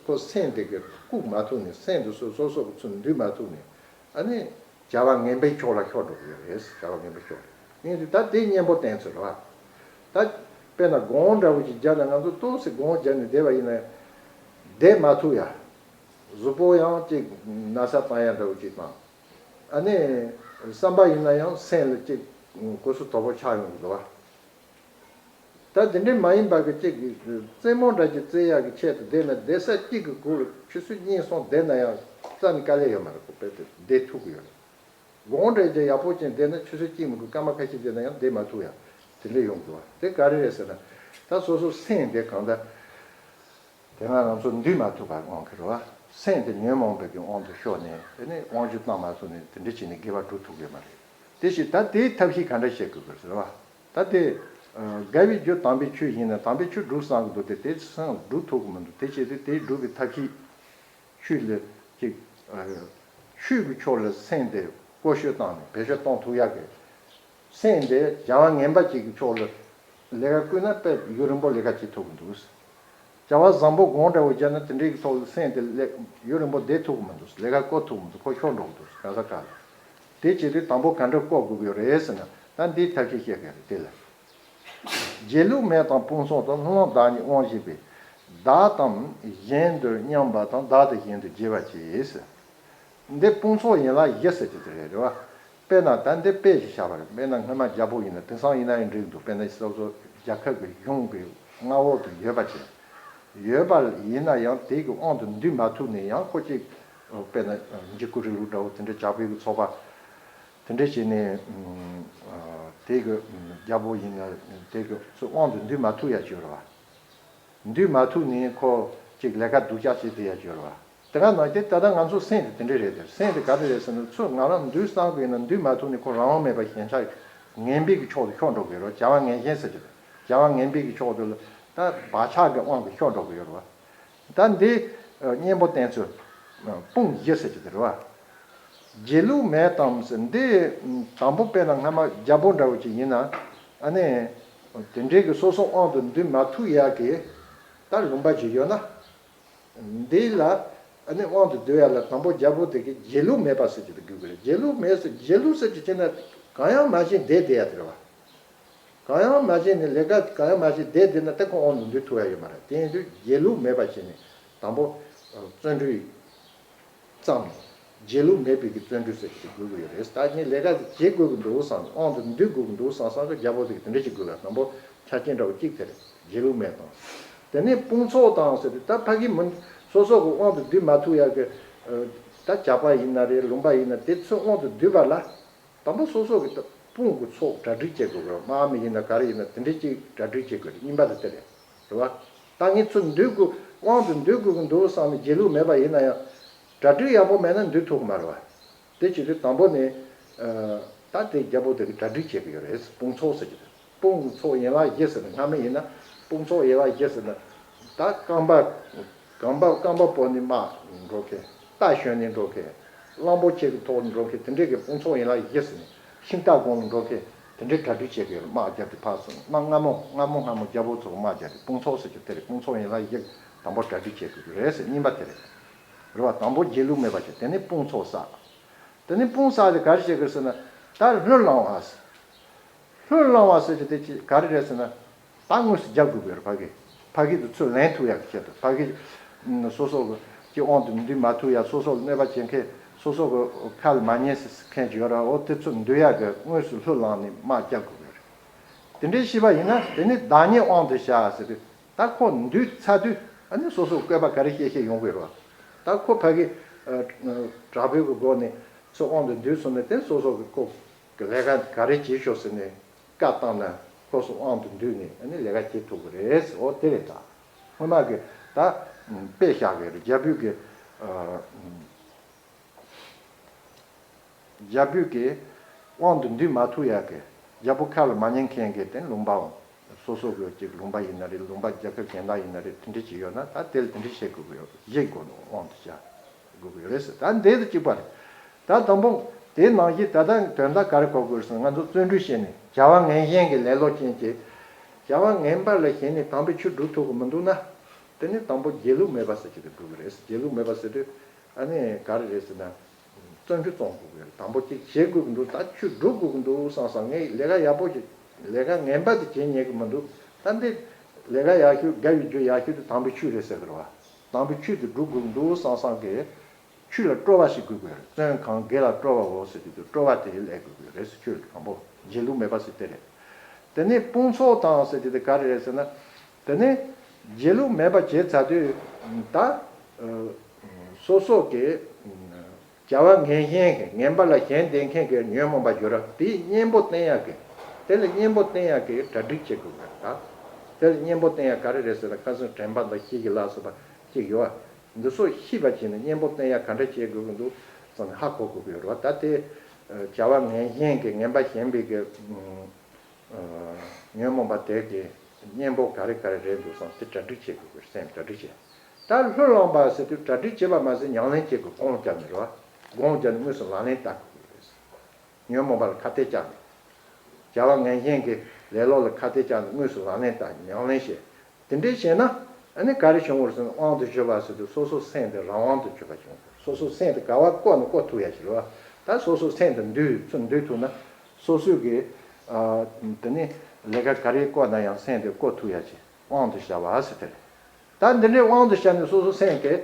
ཁོ་སེམས་དེ་གི་བཀུག་མ་ཐུབ་ནས། སེམས་དེ་སོ་སོ་སོ་གི་ཚུར་འདུལ་མ་ཐུབ་ནས། ཨ་ནི་བྱ་བ་ངན་པའི་ཕྱོགས་ལ་ཤོར་འགྲོ་གི་ཡོད་རེད། བྱ་བ་ངན་པའི་ཕྱོགས་ལ་ཡིན་དུས། ད་དེ་གཉེན་པོ་བསྟེན་ཚུལ་རེད་བ། ད་དཔེར་ན་སྒོང་འདྲ་བོ་ཅིག་བརྒྱབ་ན། ང་ཚོ་ཏོག་ཙམ་སྒོང་བརྒྱབ་ནས་བསྡད་པ་ཡིན་ན་བསྡད་མ་ཐུབ་ཡ། གཟུགས་པོ་ཡང་ཅིག་ན་ཚ་བཏང་ཡ་འདྲ་བོ་ཅིག་དང་། ཨ་ནི་བསམ་པ་ཡིན་ན་ཡང་སེམས་ལ་ཅིག་གོ་སོ་དོག་པོ་ཆགས་ཡོང་གི་འདུག་བ། ད་དེ་འདྲའི་མ་ཡིན་པ་གི་ཅིག་གི་རྩེད་མོ་འདྲ་ཅིག་རྩེ་ཡག་གི་ཆེད་དུ་བསྡད་ན། བསྡད་ས་གཅིག་གི་སྒོ་ལ་ཆུ་ཚོད་གཉིས་གསུམ་བསྡད་ན་ཡང་རྩ་ནས་དཀའ་ལས་ཡོད་མ་རེད། ཁོ་དཔེ་དེ་བསྡད་ཐུབ་ཀྱི་ཡོད་རེད། སྒོང་འདྲ་ཅིག་ཡག་པོ་ཅིག་བསྡད་ན་ཆུ་ཚོད་གཅིག་མི་དགོས། སྐར་མ་ཁ་ཤས་བསྡད་ན་ཡང་བསྡད་མ་ཐུབ་ཡ་དེ་འདྲ་ཡོང་གི་འདུག་བ། དེ་ག་རེ་རེད་ཟེར་ན། ད་སོ་སོ་སེམས་དེ་གང་ལྟར། དེ་སྔ་ང་ཚོ་འདུལ་མ་ཐུབ་པ་དབང་གིས་རེད་བ། སེམས་དེ་ཉོན་མོངས་པའི་གི་དབང་དུ་ཤོར་ནས། དེ་ནས་དབང་བསྒྱུར་བཏང་མ་ཐུབ་ནས། དེ་འདྲ་བྱས་ནས་དགེ་བ་སྒྲུབ་ཐུབ་ཀྱི་མ་རེད། དེ་བཞིན་ད་དེའི་ཐབས་ཤེས་ག་འདྲ་བྱེད་དགོས་ཀྱི་རེད་བ། ད་དེ་ཨ་དགེ་བའི་རྒྱུ་དམ་པའི་ཆོས་ཡིན་ན། དམ་པའི་ཆོས་སྒྲུབ་བསམ་གྱི་འདུག་སྟེ། དེ་སང་སྒྲུབ་ཐུབ་ཀྱི་མི་འདུག། དེ་བྱས་ཏེ་དེ་སྒྲུབ་པའི་ཐབས་ཤེས། ཆོས་ལ་ཅིག་ཨ་ཆོས་ཀྱི་ཕྱོགས་ལ་སེམས་དེ་བཀོལ་སྤྱོད་བཏང་ནས་བེད་སྤྱོད་གཏོང་ཐུབ་ཡག་གི། སེམས་དེ་བྱ་བ་ངན་པ་ཅིག་གི་ཕྱོགས་ལ་ལས་ཀ་བསྐུལ་ན། དཔེ་ཡུན་རིང་པོ་ལས་ཀ་བྱེད་ཐུབ་ཀྱི་འདུག། བྱ་བ་བཟང་པོ་སྒོང་འདྲ་བོ་བརྒྱབ་ན། དེ་འདྲའི་གི་ཐོག་ལ་སེམས་དེ་ལས་ཡུན་རིང་པོ་བསྡད་ཐུབ་ཀྱི་མི་འདུག། ལས་ཀ་བསྐོ་ཐུབ་ཀྱི་མི་འདུག། ཁོ་ཤོར་འགྲོ་གི་འདུག། ག་ས་ག་ལ། དེ་བྱས་ཏེ་དང་པོ་ག་འདྲ་བསྐོ་དགོས་ཀྱི་ཡོད་རེད་ཟེར་ན། ད་འདིའི་ཐབས་ཤེས་བཤད་མཁན་རེད། དེ་ལ། སྒྱིད་ལུག་མེད་དང་དཔུང་ཚོགས་དང་། ལྷུར་ལེན་བདག་ཉིད་དབང་བཞི་པས། བདག་གཏམ་གཞན་དུ་སྙོམས་པ་དང་། བདག་དང་གཞན་དུ་བརྗེ་བར་བྱེད། འདི་དཔུང་ཚོགས་ཡན་ལག་བཞི་ཟེར་གྱི་དེ་རེད། རེད་བ། དཔེར་ན་ད་འདི་དཔེ་ཞིག་བཞག་པ་རེད། དཔེར་ན་སྔོན་མ་རྒྱལ་པོ་ཡིན་ན། དེང་སང་ཡིན་ན་ཡང་འགྲིག་འདུག། དཔེར་ན་སོ་སོ་རྒྱལ་ཁབ་ཀྱི་གཞུང་གི་མངའ་འོག་ཏུ་ཡོད་པ་ཅིག་ཡོད་པ་ཡིན་ན་ཡང་། དེ་གི་དབང་དུ་འདུས་མ་ཐུབ་ནས་ཡང་། ཁོ་ཅིག་དཔེར་ན་འཇིགས་སྐུལ་རིང་ལུགས་འདྲ་བོ་དེ་འདྲ། ཇག་པའི་གི་ཚོགས་པ་དེ་འདྲ་བྱས་ནས། ཨ་དེ་གི་རྒྱལ་པོ་ཡིན་ན་དེ་གི་ཚུར་དབང་དུ་འདུས་མ་ཐུབ་ཡ་ཅིག་ཡོད་རེད་བ། འདུས་མ་ཐུབ་ནས་ཁོ་ཅིག་ལས་ཀ་སྡུག་ཅག་བྱེད་བསྡད་ཡ་ཅིག་ཡོད་རེད་བ། དེ་ག་ནང་བཞིན་ད་ལྟ་ང་ཚོ་སེམས་དེ་དེ་འདྲ་རེད་དེ། སེམས་དེ་ག་རེ་རེད་ཟེར་ན། ཚུར་ང་རང་འདུལ་བསམ་གི་ཡིན་ན་འདུལ་མ་ཐུབ་ནས་ཁོ་རང་དབང་མེད་པ། ཞེན་ཆགས་ངན་པའི་གི་ཕྱོགས་སུ་ཤོར་འགྲོ་གི་རེད། བྱ་བ་ངན་ཞེན་ཟེར་གྱི་རེད། བྱ་བ་ངན་པའི་གི་ཕྱོགས་དེ་ལ་ད་བག་ཆགས་ཀྱི་དབང་གིས་ཤོར་འགྲོ་གི་ཡོད་རེད་བ། ད་འདི་ཨ་གཉེན་པོ་བསྟེན་ཚུལ། ཨ་དཔུང་བཞི་ཟེར་གྱི་དེ་རེད་བ། སྒྱིད་ལུག་མེད་དམ་ཟེར། འདི་དང་པོ་དཔེར་ན་སྔ་མ་རྒྱལ་པོ་འདྲ་བོ་ཅིག་ཡིན་ན། ཨ་ནི་དེ་འདྲའི་གི་སོ་སོ་དབང་དུ་འདུས་མ་ཐུབ་ཡག་གི་ད་ལུང་པ་ཅིག་ཡོད་ན། འདི་ལ་ཨ་ནི་དབང་དུ་འདུས་ཡག་ལ་དང་པོ་རྒྱལ་པོ་དེ་གིས་སྒྱིད་ལུག་མེད་པ་ཟེར་གྱི་དེ་དགོས་ཀྱི་རེད། སྒྱིད་ལུག་མེད་ཟེར། སྒྱིད་ལུག་ཟེར་གྱི་བྱས་ན་གང་ཡང་མ་བྱས་བསྡད་བསྡད་ཡ་དེ་རེད་བ། གང་ཡང་མ་བྱས་ནས། ལས་ཀ་གང་ཡང་མ་བྱས་བསྡད་བསྡད་ན། དེ་ཁོ་དབང་དུ་འདུས་ཐུབ་ཡ་ཡོད་མ་རེད། དེ་ཡིན་དུས་སྒྱིད་ལུག་མེད་པ་བྱས་ནས། དང་པོ་བརྩོན་འགྲུས་བརྩམས་ནས། སྒྱིད་ལུག་མེད་པའི་གི་བརྩོན་འགྲུས་ཟེར་གྱི་དགོས་ཀྱི་ཡོད་རེད། ད་ངས་ལས་ཀ་དེ་བྱེད་དགོས་ཀྱི་འདུག་བསམ། དབང་དུ་འདུས་དགོས་ཀྱི་འདུག་བསམ་བསམ་གི་རྒྱལ་པོ་དེ་གིས་དེ་འདྲ་བྱེད་དགོས་ལ། དང་པོ་ཆ་རྐྱེན་འདྲ་བོ་གཅིག་དེ་རེད། སྒྱིད་ལུག་མེད་དང་། དེ་ནས་དཔུང་ཚོགས་དང་ཟེར་དུས། ད་ཕ་གི་མི་སོ་སོ་གི་དབང་དུ་འདུས་མ་ཐུབ་ཡ་གི། ཨ་ད་ཇག་པ་ཡིན་ན་རེད། ལུང་པ་ཡིན་ན། དེ་ཚོའི་དབང་དུ་འདུས་པ་ལ། དང་པོ་སོ་སོ་གི་དཔུང་གི་ཚོགས་གྲ་སྒྲིག་བྱེད་དགོས་ཀྱི་རེད། དམག་མི་ཡིན་ན་ག་རེ་ཡིན་ན་དེ་འདྲའི་ཅིག་གྲ་སྒྲིག་བྱེད་དགོས་རེད། གཉིས་པ་དེ་དེ་རེད། རེད་བ། ད་ངས་ཚུར་འདུལ་དགོས། དབང་དུ་འདུལ་དགོས་ཀྱི་འདུག་བསམ་ནས་སྒྱིད་ལུག་མེད་པ་ཡིན་ན་ཡང་། གྲ་སྒྲིག་ཡག་པོ་མེད་ན་འདུལ་ཐུབ་ཀྱི་མ་རེད་བ། དེ་བྱེད་དུས་དང་པོ་ནས་ཨ་ད་དེ་རྒྱལ་པོ་དེ་གིས་གྲ་སྒྲིག་བྱེད་ཀྱི་ཡོད་རེད། དཔུང་ཚོགས་ཟེར་གྱི་རེད། དཔུང་ཚོགས་ཡན་ལག་བཞི་ཟེར་ན། སྔ་མ་ཡིན་ན་དཔུང་ཚོགས་ཡན་ལག་བཞི་ཟེར་ན། ད་རྐང་པ་རྐང་པ་རྐང་པ་སྤོ་ནས་དམག་འགྲོ་མཁན། རྟ་ཞོན་ནས་འགྲོ་མཁན། གླང་པོ་ཆེ་གི་ཐོག་ནས་འགྲོ་མཁན། དེ་འདྲའི་གི་དཔུང་ཚོགས་ཡན་ལག་བཞི་ཟེར་ནས། ཤིང་རྟ་དགོང་ལ་འགྲོ་མཁན་དེ་འདྲའི་གྲ་སྒྲིག་བྱེད་དགོས། དམག་རྒྱབ་དེ་ཕར་སོང་། དམག་སྔ་མོ་སྔ་མོ་སྔ་མོ་རྒྱལ་པོ་ཚོ་དམག་རྒྱབ་དེ། དཔུང་ཚོགས་ཟེར་རྒྱུ་དེ་རེད། དཔུང་ཚོགས་ཡན་ལག་བཞི་དང་པོ་གྲ་སྒྲིག་བྱེད་དགོས་ཀྱི་རེད་ཟེར། གཉིས་པ་དེ་རེད། རེད་བ། དང་པོ་སྒྱིད་ལུག་མེད་པ་བྱེད། དེ་ནས་དཔུང་ཚོགས་བསགས། དེ་ནས་དཔུང་བསགས་དེ་ག་རེ་བྱེད་དགོས་ཟེར་ན། ད་ལྷུར་བླང་བ་ཟེར། ལྷུར་བླང་བ་ཟེར་གྱི་དེ་ཅི་ག་རེ་རེད་ཟེར་ན། ད་དངོས་སུ་རྒྱབ་དགོས་པའི་ཕ་གི། ཕ་གི་དེ་ཚུར་ལེན་ཐུབ་ཡག་གི་ཆེད་དུ། ཕ་གི་ཨ་སོ་སོ་གི་དབང་དུ་འདུས་མ་ཐུབ་ཡ། སོ་སོ་ལ་གནོད་པ་བྱེད་མཁན། སོ་སོ་གི་ཁ་ལ་མ་ཉན་མཁན་ཅིག་ཡོད་ར། འོ་དེ་ཚུར་འདུལ་ཡག་གི་དངོས་སུ་ལྷུར་བླངས་ནས་དམག་རྒྱག་དགོས་པ་རེད། དེ་འདྲའི་ཤེས་པ་ཡིན་ན། དེ་ནས་བདག་ཉིད་དབང་དུ་བྱ་ཟེར་དུས། ད་ཁོ་འདུལ་ཚར་དུས་ཨ་ནི་སོ་སོ་བཀོད་པ་ག་རེ་བྱེད་བྱེད་ཡོང་དགོས་རེད་བ། ད་ཁོ་ཕ་གི་ཨ་དྲག་པོའི་གི་སྒོ་ནས་ཚུར་དབང་དུ་འདུས་སོང་ནས། དེ་སོ་སོ་གི་ཁོ་གི་ལས་ཀ་ག་རེ་བྱེད་ཤོག་ཟེར་ནས་བཀའ་བཏང་ན། ཁོ་སོ་དབང་དུ་འདུས་ནས་ཨ་ནི་ལས་ཀ་བྱེད་ཐུབ་ཀྱི་རེད་ཟེར། འོ་དེ་རེད། ད་སྔོན་མ་གི་ད་དཔེ་བཞག་གི་རེད། རྒྱལ་པོའི་གི་ཨ་རྒྱལ་པོའི་གི་དབང་དུ་འདུས་མ་ཐུབ་ཡག་གི། རྒྱལ་པོ་ཁ་ལ་མ་ཉན་མཁན་གི་དེ་ལུང་པའམ། སོ་སོ་གི་ཅིག་ལུང་པ་ཡིན་ན་རེད། ལུང་པ་རྒྱལ་ཁབ་གཞན་དག་ཡིན་ན་རེད། དེ་འདྲ་ཅིག་ཡོད་ན། ད་དེ་ལ་དེ་འདྲ་བྱེད་དགོས་ཀྱི་ཡོད། བཞི་སྒོ་ནས་དབང་དུ་བྱ་དགོས་ཀྱི་ཡོད་རེད་ཟེར། ད་འདི་དང་གཅིག་པ་རེད། ད་དང་པོ་དེ་ནང་བཞིན་ད་ལྟ་དོན་དག་ག་རེ་གོ་དགོས་ཟེར་ན། ང་ཚོ་བརྩོན་འགྲུས་བྱས་ནས་བྱ་བ་ངན་ཞེན་གྱི་ལེ་ལོ་ཅན་གྱི། བྱ་བ་ངན་པ་ལ་ཞེན་ནས་དམ་པའི་ཆོས་སྒྲུབ་ཐུབ་ཀྱི་མི་འདུག་ན། དེ་ནས་དང་པོ་དགེ་ལུགས་མེད་པ་ཟེར་གྱི་དེ་དགོས་ཀྱི་རེད། དགེ་ལུགས་མེད་པ་ཟེར་དུས་ཨ་ནི་ག་རེ་རེད་ཟེར་ན། བརྩོན་འགྲུས་བརྩོན་དགོས་ཀྱི་རེད། དང་པོ་གཅིག་བྱེད་དགོས་ཀྱི་འདུག་ད་ཆོས་སྒྲུབ་དགོས་ཀྱི་འདུག་བསམ་བསམ་ངས་ལས་ཀ་ཡག་པོ་ཞིག་ལས་ཀ་ངན་པ་དེ་བྱེད་ཉན་གྱི་མི་འདུག་ད་འདི་ལས་ཀ་ཡག་ཤོས་དགའ་བའི་རྒྱུ་ཡག་ཤོས་དེ་དམ་པའི་ཆོས་རེད་ཟེར་གི་རེད་བ། དམ་པའི་ཆོས་དེ་སྒྲུབ་དགོས་ཀྱི་འདུག་བསམ་བསམ་གི་ཆོས་ལ་སྤྲོ་བ་ཞིག་དགོས་ཀྱི་རེད། བརྩོན་གང་དགེ་ལ་སྤྲོ་བའོ་ཟེར་གྱི་འདུག་སྤྲོ་བ་དེ་སླེབས་དགོས་ཀྱི་རེད་ཟེར། ཆོས་དང་པོ་དགེ་ལུགས་མེད་པ་ཟེར་དེ་རེད། དེ་ནས་དཔུང་ཚོགས་དང་ཟེར་གྱི་དེ་ག་རེ་རེད་ཟེར་ན། དེ་ནས་དགེ་ལུགས་མེད་པ་བྱས་ཚར་དུས་ད་སོ་སོ་གི་བྱ་བ་ངན་ཞེན་གྱི་ངན་པ་ལ་ཞེན་བསྡད་མཁན་གྱི་ཉོན་མོངས་པ་ཡོད་ར། དེའི་གཉེན་པོ་བསྟེན་ཡག་གི་དེ་ལ་གཉེན་པོ་བསྟེན་ཡག་གི་གྲ་སྒྲིག་བྱེད་དགོས་པ་རེད་ད། དེ་ལ་གཉེན་པོ་བསྟེན་ཡག་ག་རེ་རེད་ཟེར་ན། ཁ་སང་དྲན་པ་དང་ཤེས་ཀྱི་ལ་སོགས་པ་གཅིག་ཡོད་བ། འདི་ཚོ་ཤེས་པ་བྱས་ནས་གཉེན་པོ་བསྟེན་ཡག་ག་འདྲ་བྱེད་དགོས་ཀྱི་འདུག་བསམ་ནས་ཧ་གོ་དགོས་ཀྱི་ཡོད་རེད་བ། ད་དེ་བྱ་བ་ངན་ཞེན་གྱི་ངན་པ་ཞེན་པའི་གི་ཉོན་མོངས་པ་དེ་གི་གཉེན་པོ་ག་རེ་ག་རེ་རེད་འདུག་བསམ་དེ་གྲ་སྒྲིག་བྱེད་དགོས་ཀྱི་རེད། སེམས་གྲ་སྒྲིག་བྱེད། ད་ལྷུར་བླངས་པ་ཟེར་དུས་གྲ་སྒྲིག་བྱེད་པ་མ་ཟད་ཉམས་ལེན་བྱེད་དགོས། སྒོམ་རྒྱབ་ནས་རེད་བ། སྒོམ་རྒྱབ་ནས་དངོས་སུ་ལག་ལེན་བསྟར་དགོས་ཀྱི་རེད། ཉོན་མོངས་པ་ལ་ཁ་གཏད་བཅག་ནས། བྱ་བ་ངན་ཞེན་གྱི་ལེ་ལོ་ལ་ཁ་གཏད་བཅག་ནས་དངོས་སུ་ལག་ལེན་བསྟར། ཉམས་ལེན་བྱེད། དེ་འདྲས་བྱས་ན་ཨ་ནི་ག་རེ་བྱུང་བ་རེད་ཟེར་ན། དབང་དུ་གྱུར་པ་ཟེར་དུས་སོ་སོ་སེམས་དེ་རང་དབང་དུ་གྱུར་པ་བྱུང་། སོ་སོ་སེམས་དེ་ག་བ་བཀོལ་ན་བཀོལ་ཐུབ་ཡ་ཞིག་རེད་བ། ད་སོ་སོ་སེམས་དེ་འདུལ་ཚུར་འདུལ་ཐུབ་ན་སོ་སོའི་གི་ཨ་དེ་ནི་ལས་ཀ་ག་རེ་བཀོལ་ན་ཡང་སེམས་དེ་བཀོལ་ཐུབ་ཡ་ཞིག་དབང་དུ་བྱ་བ་ཟེར་དེ་རེད། ད་འདི་འདྲའི་དབང་དུ་བྱས་ནས་སོ་སོ་སེམས་དེ་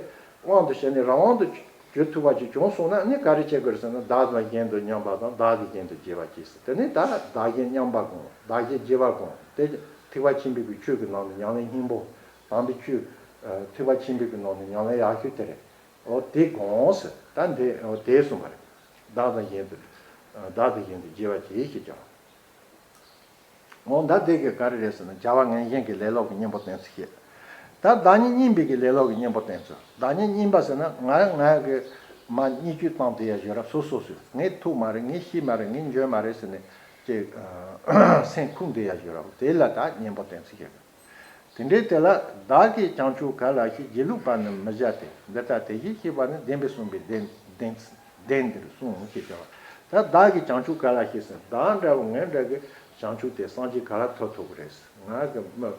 དབང་དུ་བྱས་ནས་རང་དབང་དུ་གྱུར་ཐུབ་པ་ཅིག་བྱུང་སོང་ན་ནི་ག་རེ་བྱེད་དགོས་རེད་ཟེར་ན། བདག་དང་གཞན་དུ་མཉམ་པ་དང་བདག་གིས་གཞན་དུ་བརྗེ་བར་གྱིས་ཟེར། དེ་ནི་ད་བདག་གཞན་མཉམ་པ་སྒོམ། བདག་གཞན་བརྗེ་བ་སྒོམ། དེ་ཐེག་པ་ཆེན་པོའི་གི་ཆོས་ཀྱི་ནང་ནས་ཉམས་ལེན་སྙིང་པོ། དམ་པའི་ཆོས་ཐེག་པ་ཆེན་པོའི་གི་ནང་ནས་ཉམས་ལེན་ཡག་ཤོས་དེ་རེད། འོ་དེ་སྒོམ་ཟེར། ད་འདི་འོ་དེ་གསུངས་པ་རེད། བདག་དང་གཞན་དུ་བདག་དང་གཞན་དུ་བརྗེ་བར་གྱིས་ཞེས་ཀྱང་། འོ་ད་དེ་གི་ག་རེ་རེད་ཟེར་ན། བྱ་བ་ངན་ཞེན་གྱི་ལེ་ལོ་གི་གཉེན་པོ་བསྟེན་ཚུལ་བཤད། ད་བདག་ཉིད་གཉིས་པའི་གི་ལེ་ལོ་གི་གཉེན་པོ་བསྟེན་ཚུལ། བདག་ཉིད་གཉིས་པ་ཟེར་ན་ང་ང་གི་མ་བརྙས་བཅོས་བཏང་དེ་ཡ་ཡོད་ར། སོ་སོ་སོས་ངས་ཐུབ་མ་རེད། ངས་ཤེས་མ་རེད། ངས་འཇོན་མ་རེད་ཟེར་ནས་ཅིག་སེམས་ཁུངས་དེ་ཡ་ཡོད་ར། དེ་ལ་ད་གཉེན་པོ་བསྟེན་ཚུལ་བཤད། དེ་འདྲའི་དེ་ལ་བདག་གིས་བྱང་ཆུབ་ག་ལ་ཞིག་དགེ་ལུགས་པ་ནི་མི་བྱ་སྟེ། འདི་ལྟ་དེ་བཞིན་གཤེགས་པ་ནི། བདེན་པས་གསུངས་པའི་བདེན་བདེན་བདེན་འདིར་གསུངས་ཞེས་བྱ་བ། ད་བདག་གིས་བྱང་ཆུབ་ག་ལ་ཞིག་ཟེར། བདག་འདྲ་བོ་ངའི་འདྲ་གི་བྱང་ཆུབ་དེ་སངས་རྒྱས་ག་ལ་ཐོབ་ཐུབ་ཀྱི་རེད། ང་གི་མི་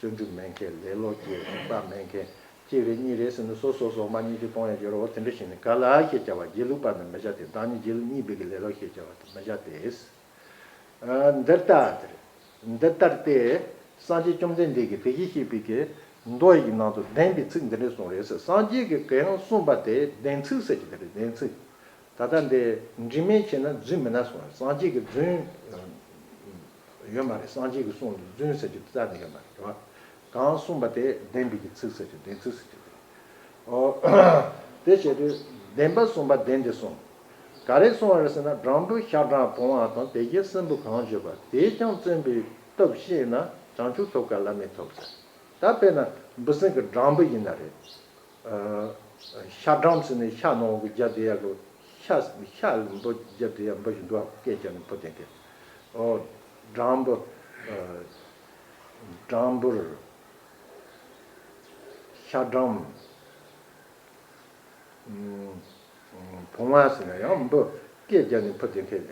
བརྩོན་འགྲུས་མེད་མཁན། ལེ་ལོ་སྐྱེས་རིག་པ་མེད་མཁན། གཅིག་རེད་གཉིས་རེད་ཟེར་ནས་སོ་སོ་སོ་མ་ཉིད་ཀྱི་གཏོང་ཡ་ཡོད་རེད། འོ་དེ་འདྲ་བྱས་ནས་ག་ལ་ཞེས་བྱ་བ། དགེ་ལུགས་པ་ནི་མི་བྱ་སྟེ། བདག་ཉིད་དགེ་ལུགས་གཉིས་པའི་གི་ལེ་ལོ་ཞེས་བྱ་བ་དེ་མི་བྱ་སྟེ། འདི་ལྟ་སྟེ། འདི་ལྟར་ཏེ། སངས་རྒྱས་བཅོམ་ལྡན་འདས་ཀྱིས་དེ་བཞིན་གཤེགས་པའི་གི་མདོ་ཡི་ནང་དུ་བདེན་པའི་ཚིག་འདི་འདྲ་གསུངས་རེད་ཟེར། སངས་རྒྱས་ཀྱིས་གང་གསུངས་པ་དེ་བདེན་ཚིག་ཟེར་གྱི་དེ་རེད། བདེན་ཚིག། ད་ལྟ་འདི་འདྲི་མིན་བྱས་ན་རྫུན་མིན་ན་གསུངས། སངས་རྒྱས་ཀྱི་རྫུན་ཡོད་མ་རེད། སངས་རྒྱས་ཀྱི་གསུང་ལ་རྫུན་ཟེར་གྱི་རྩ་ནས་ཡོད་མ་རེད། རེད་བ། གང་གསུངས་པ་དེ་བདེན་པའི་གི་ཚིག་ཟེར་གྱི་བདེན་ཚིག་ཟེར་གྱི་རེད། ཨོ། དེ་བྱས་དུས་བདེན་པ་གསུངས་པ་བདེན་ཏེ་གསུངས། ག་རེ་གསུངས་པ་རེད་ཟེར་ན། སྦྲང་བུ་ཤ་སྦྲང་བུང་བ་དང་། དེ་བཞིན་སྲིན་བུ་གང་བྱེད་པ། དེས་ཀྱང་བརྩོན་པའི་སྟོབས་ཤེས་ན། བྱང་ཆུབ་ཐོབ་དཀའ་བླ་མེད་ཐོབ་ཟེར། ད་དཔེར་ན་འབུ་སྲིན་གྱི་སྦྲང་བུ་ཡིན་ན་རེད། ཤ་སྦྲང་ཟེར་ནས་ཤ་ནང་གི་རྒྱབ་དེ་ཡ་གི་ཤ་ཤ་འབུ་རྒྱབ་དེ་ཡ་འབུ་ཞིག་འདུག་ཨ། སྐད་རྒྱབ་ནས་འབུ་དེ་དེ། ཨོ། སྦྲང་བུ། སྦྲང་བུར། ཤ་སྦྲང་། བུང་བ་ཟེར་ན་ཡང་འབུ་སྐད་རྒྱབ་ནས་འབུ་དེ་འཐེན་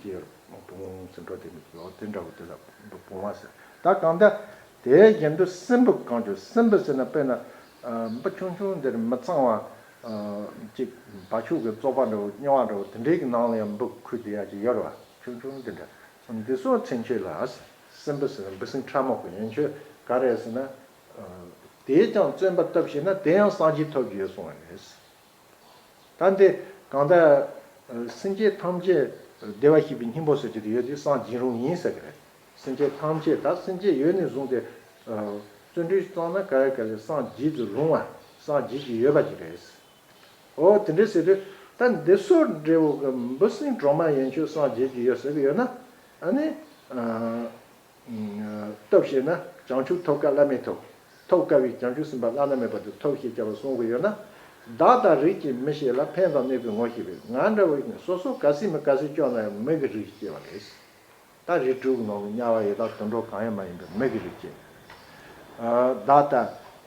གྱི་ཡོད། བུང་ཟེར་འགྲོ་དེ་མི་ལོ་དེ་འདྲ་བོ་དེ་ལ་འབུ་བུང་བ་ཟེར། ད་གང་ལྟར་དེ་བཞིན་དུ་སྲིན་བུ་གང་བྱེད། སྲིན་བུ་ཟེར་ན་དཔེར་ན་འབུ་ཆུང་ཆུང་འདིར་མི་གཙང་བ་ཅིག་བ་ཕྱུགས་ཀྱི་བཙོག་པ་འདྲ་བོ་རྙིང་བ་འདྲ་བོ་དེ་འདྲའི་གི་ནང་ལ་ཡང་འབུ་ཁུར་བསྡད་ཡ་ཅིག་ཡོད་རེད་བ། ཆུང་ཆུང་འདི་འདྲ། འདི་ཚོ་ཚུན་ཆད་ལ་སྲིན་བུ་ཟེར་ན་འབུ་སྲིན་ཕྲ་མོ་གི་ཡན་ཆོད་ག་རེ་ཟེར་ན། དེས་ཀྱང་བརྩོན་པ་སྟོབས་ཤེས་ན། དེ་ཡང་སངས་རྒྱས་ཐོབ་རྒྱུ་ཡོད་གསུངས་པ་རེད། ད་འདི་གང་ལྟར་སེམས་ཅན་ཐམས་ཅད་བདེ་བར་གཤེགས་པའི་སྙིང་པོ་ཟེར་གྱི་དེ་ཡོད་དུས་སངས་རྒྱས་རུང་ཡིན་ཟེར་གྱི་རེད། སེམས་ཅན་ཐམས་ཅད་ད་སེམས་ཅན་ཡོད་ནས་བཟུང་སྟེ་བརྩོན་འགྲུས་བཏང་ན་ག་ལེ་ག་ལེ་སངས་རྒྱས་སུ་རུང་བ། སངས་རྒྱས་ཀྱི་ཡོད་པ་ཅིག་རེད། ཨོ་དེ་འདྲ་ཟེར་དུས་ད་འདི་ཚོ་འདྲ་བོ་གི་འབུ་སྲིན་གྲོག་མ་ཡན་ཆོད་སངས་རྒྱས་ཀྱི་ཡོད་ཟེར་གི་ཡོད་ན། ཨ་ནི་སྟོབས་ཤེས་ན་བྱང་ཆུབ་ཐོབ་དཀའ་བླ་མེད་ཐོབ། ཐོབ་དཀའ་བའི་བྱང་ཆུབ་སེམས་དཔའ་བླ་ན་མེད་པ་དེ་ཐོབ་ཤེས་བྱ་བར་གསུང་གི་ཡོད་ན། བདག་ལྟ་རིགས་ཀྱི་མི་ཤེས་ལ། ཕན་དང་གནོད་པའི་ངོ་ཤེས་པས། ང་འདྲ་བོ་ཡིན་ན་སོ་སོ་ག་སྲིད་མི་ག་སྲིད་སྐྱོ་ན་ཡང་མི་གི་རིགས་སྐྱེ་བ་རེད། ད་རིགས་དྲུག་གི་ནང་ནས་དམྱལ་བ་ཡི་དྭགས་དུད་འགྲོ་གང་ཡང་མ་ཡིན་པའི་མི་གི་རིགས་ཅན། བདག་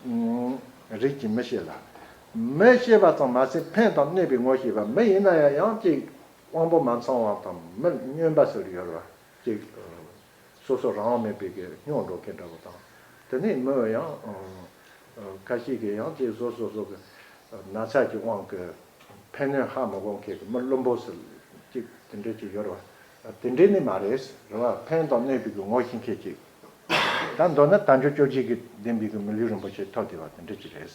ལྟ། རིགས་ཀྱི་མི་ཤེས་ལ། མི་ཤེས་པ་ཙམ་མ་ཟད་ཕན་དང་གནོད་པའི་ངོ་ཤེས་པ། མི་ཡིན་ན་ཡང་ཡང་ཅིག་དབང་པོ་མ་ཚང་བ་དང་མི་སྨྱོན་པ་ཟེར་ཡོད་རེད་བ། ཅིག་སོ་སོ་རང་དབང་མེད་པའི་གི་སྨྱོ་འགྲོ་མཁན་འདྲ་བོ་དང་། དེ་ནས་མི་ཡང་ ཁ་ཤས་ཀྱིས་ཡང་དེ་སོ་སོ་སོ་གི་ན་ཚ་གི་དབང་གིས་ཕན་གནོད་ཧ་མ་གོ་མཁན་གྱི་མི་བླུན་པོ་ཟེར་ཅིག་དེ་འདྲ་ཅིག་ཡོད་རེད་བ། དེ་འདྲ་ནི་མ་རེད། རེད་བ། ཕན་དང་གནོད་པའི་གི་ངོ་ཤེས་མཁན་ཅིག་ད་མདོར་ན་དལ་འབྱོར་བཅོ་བརྒྱད་ཀྱིས་ལྡན་པའི་གི་མི་ལུས་རིན་པོ་ཆེ་ཐོབ་བསྡད་པ་དེ་འདྲ་ཅིག་རེད།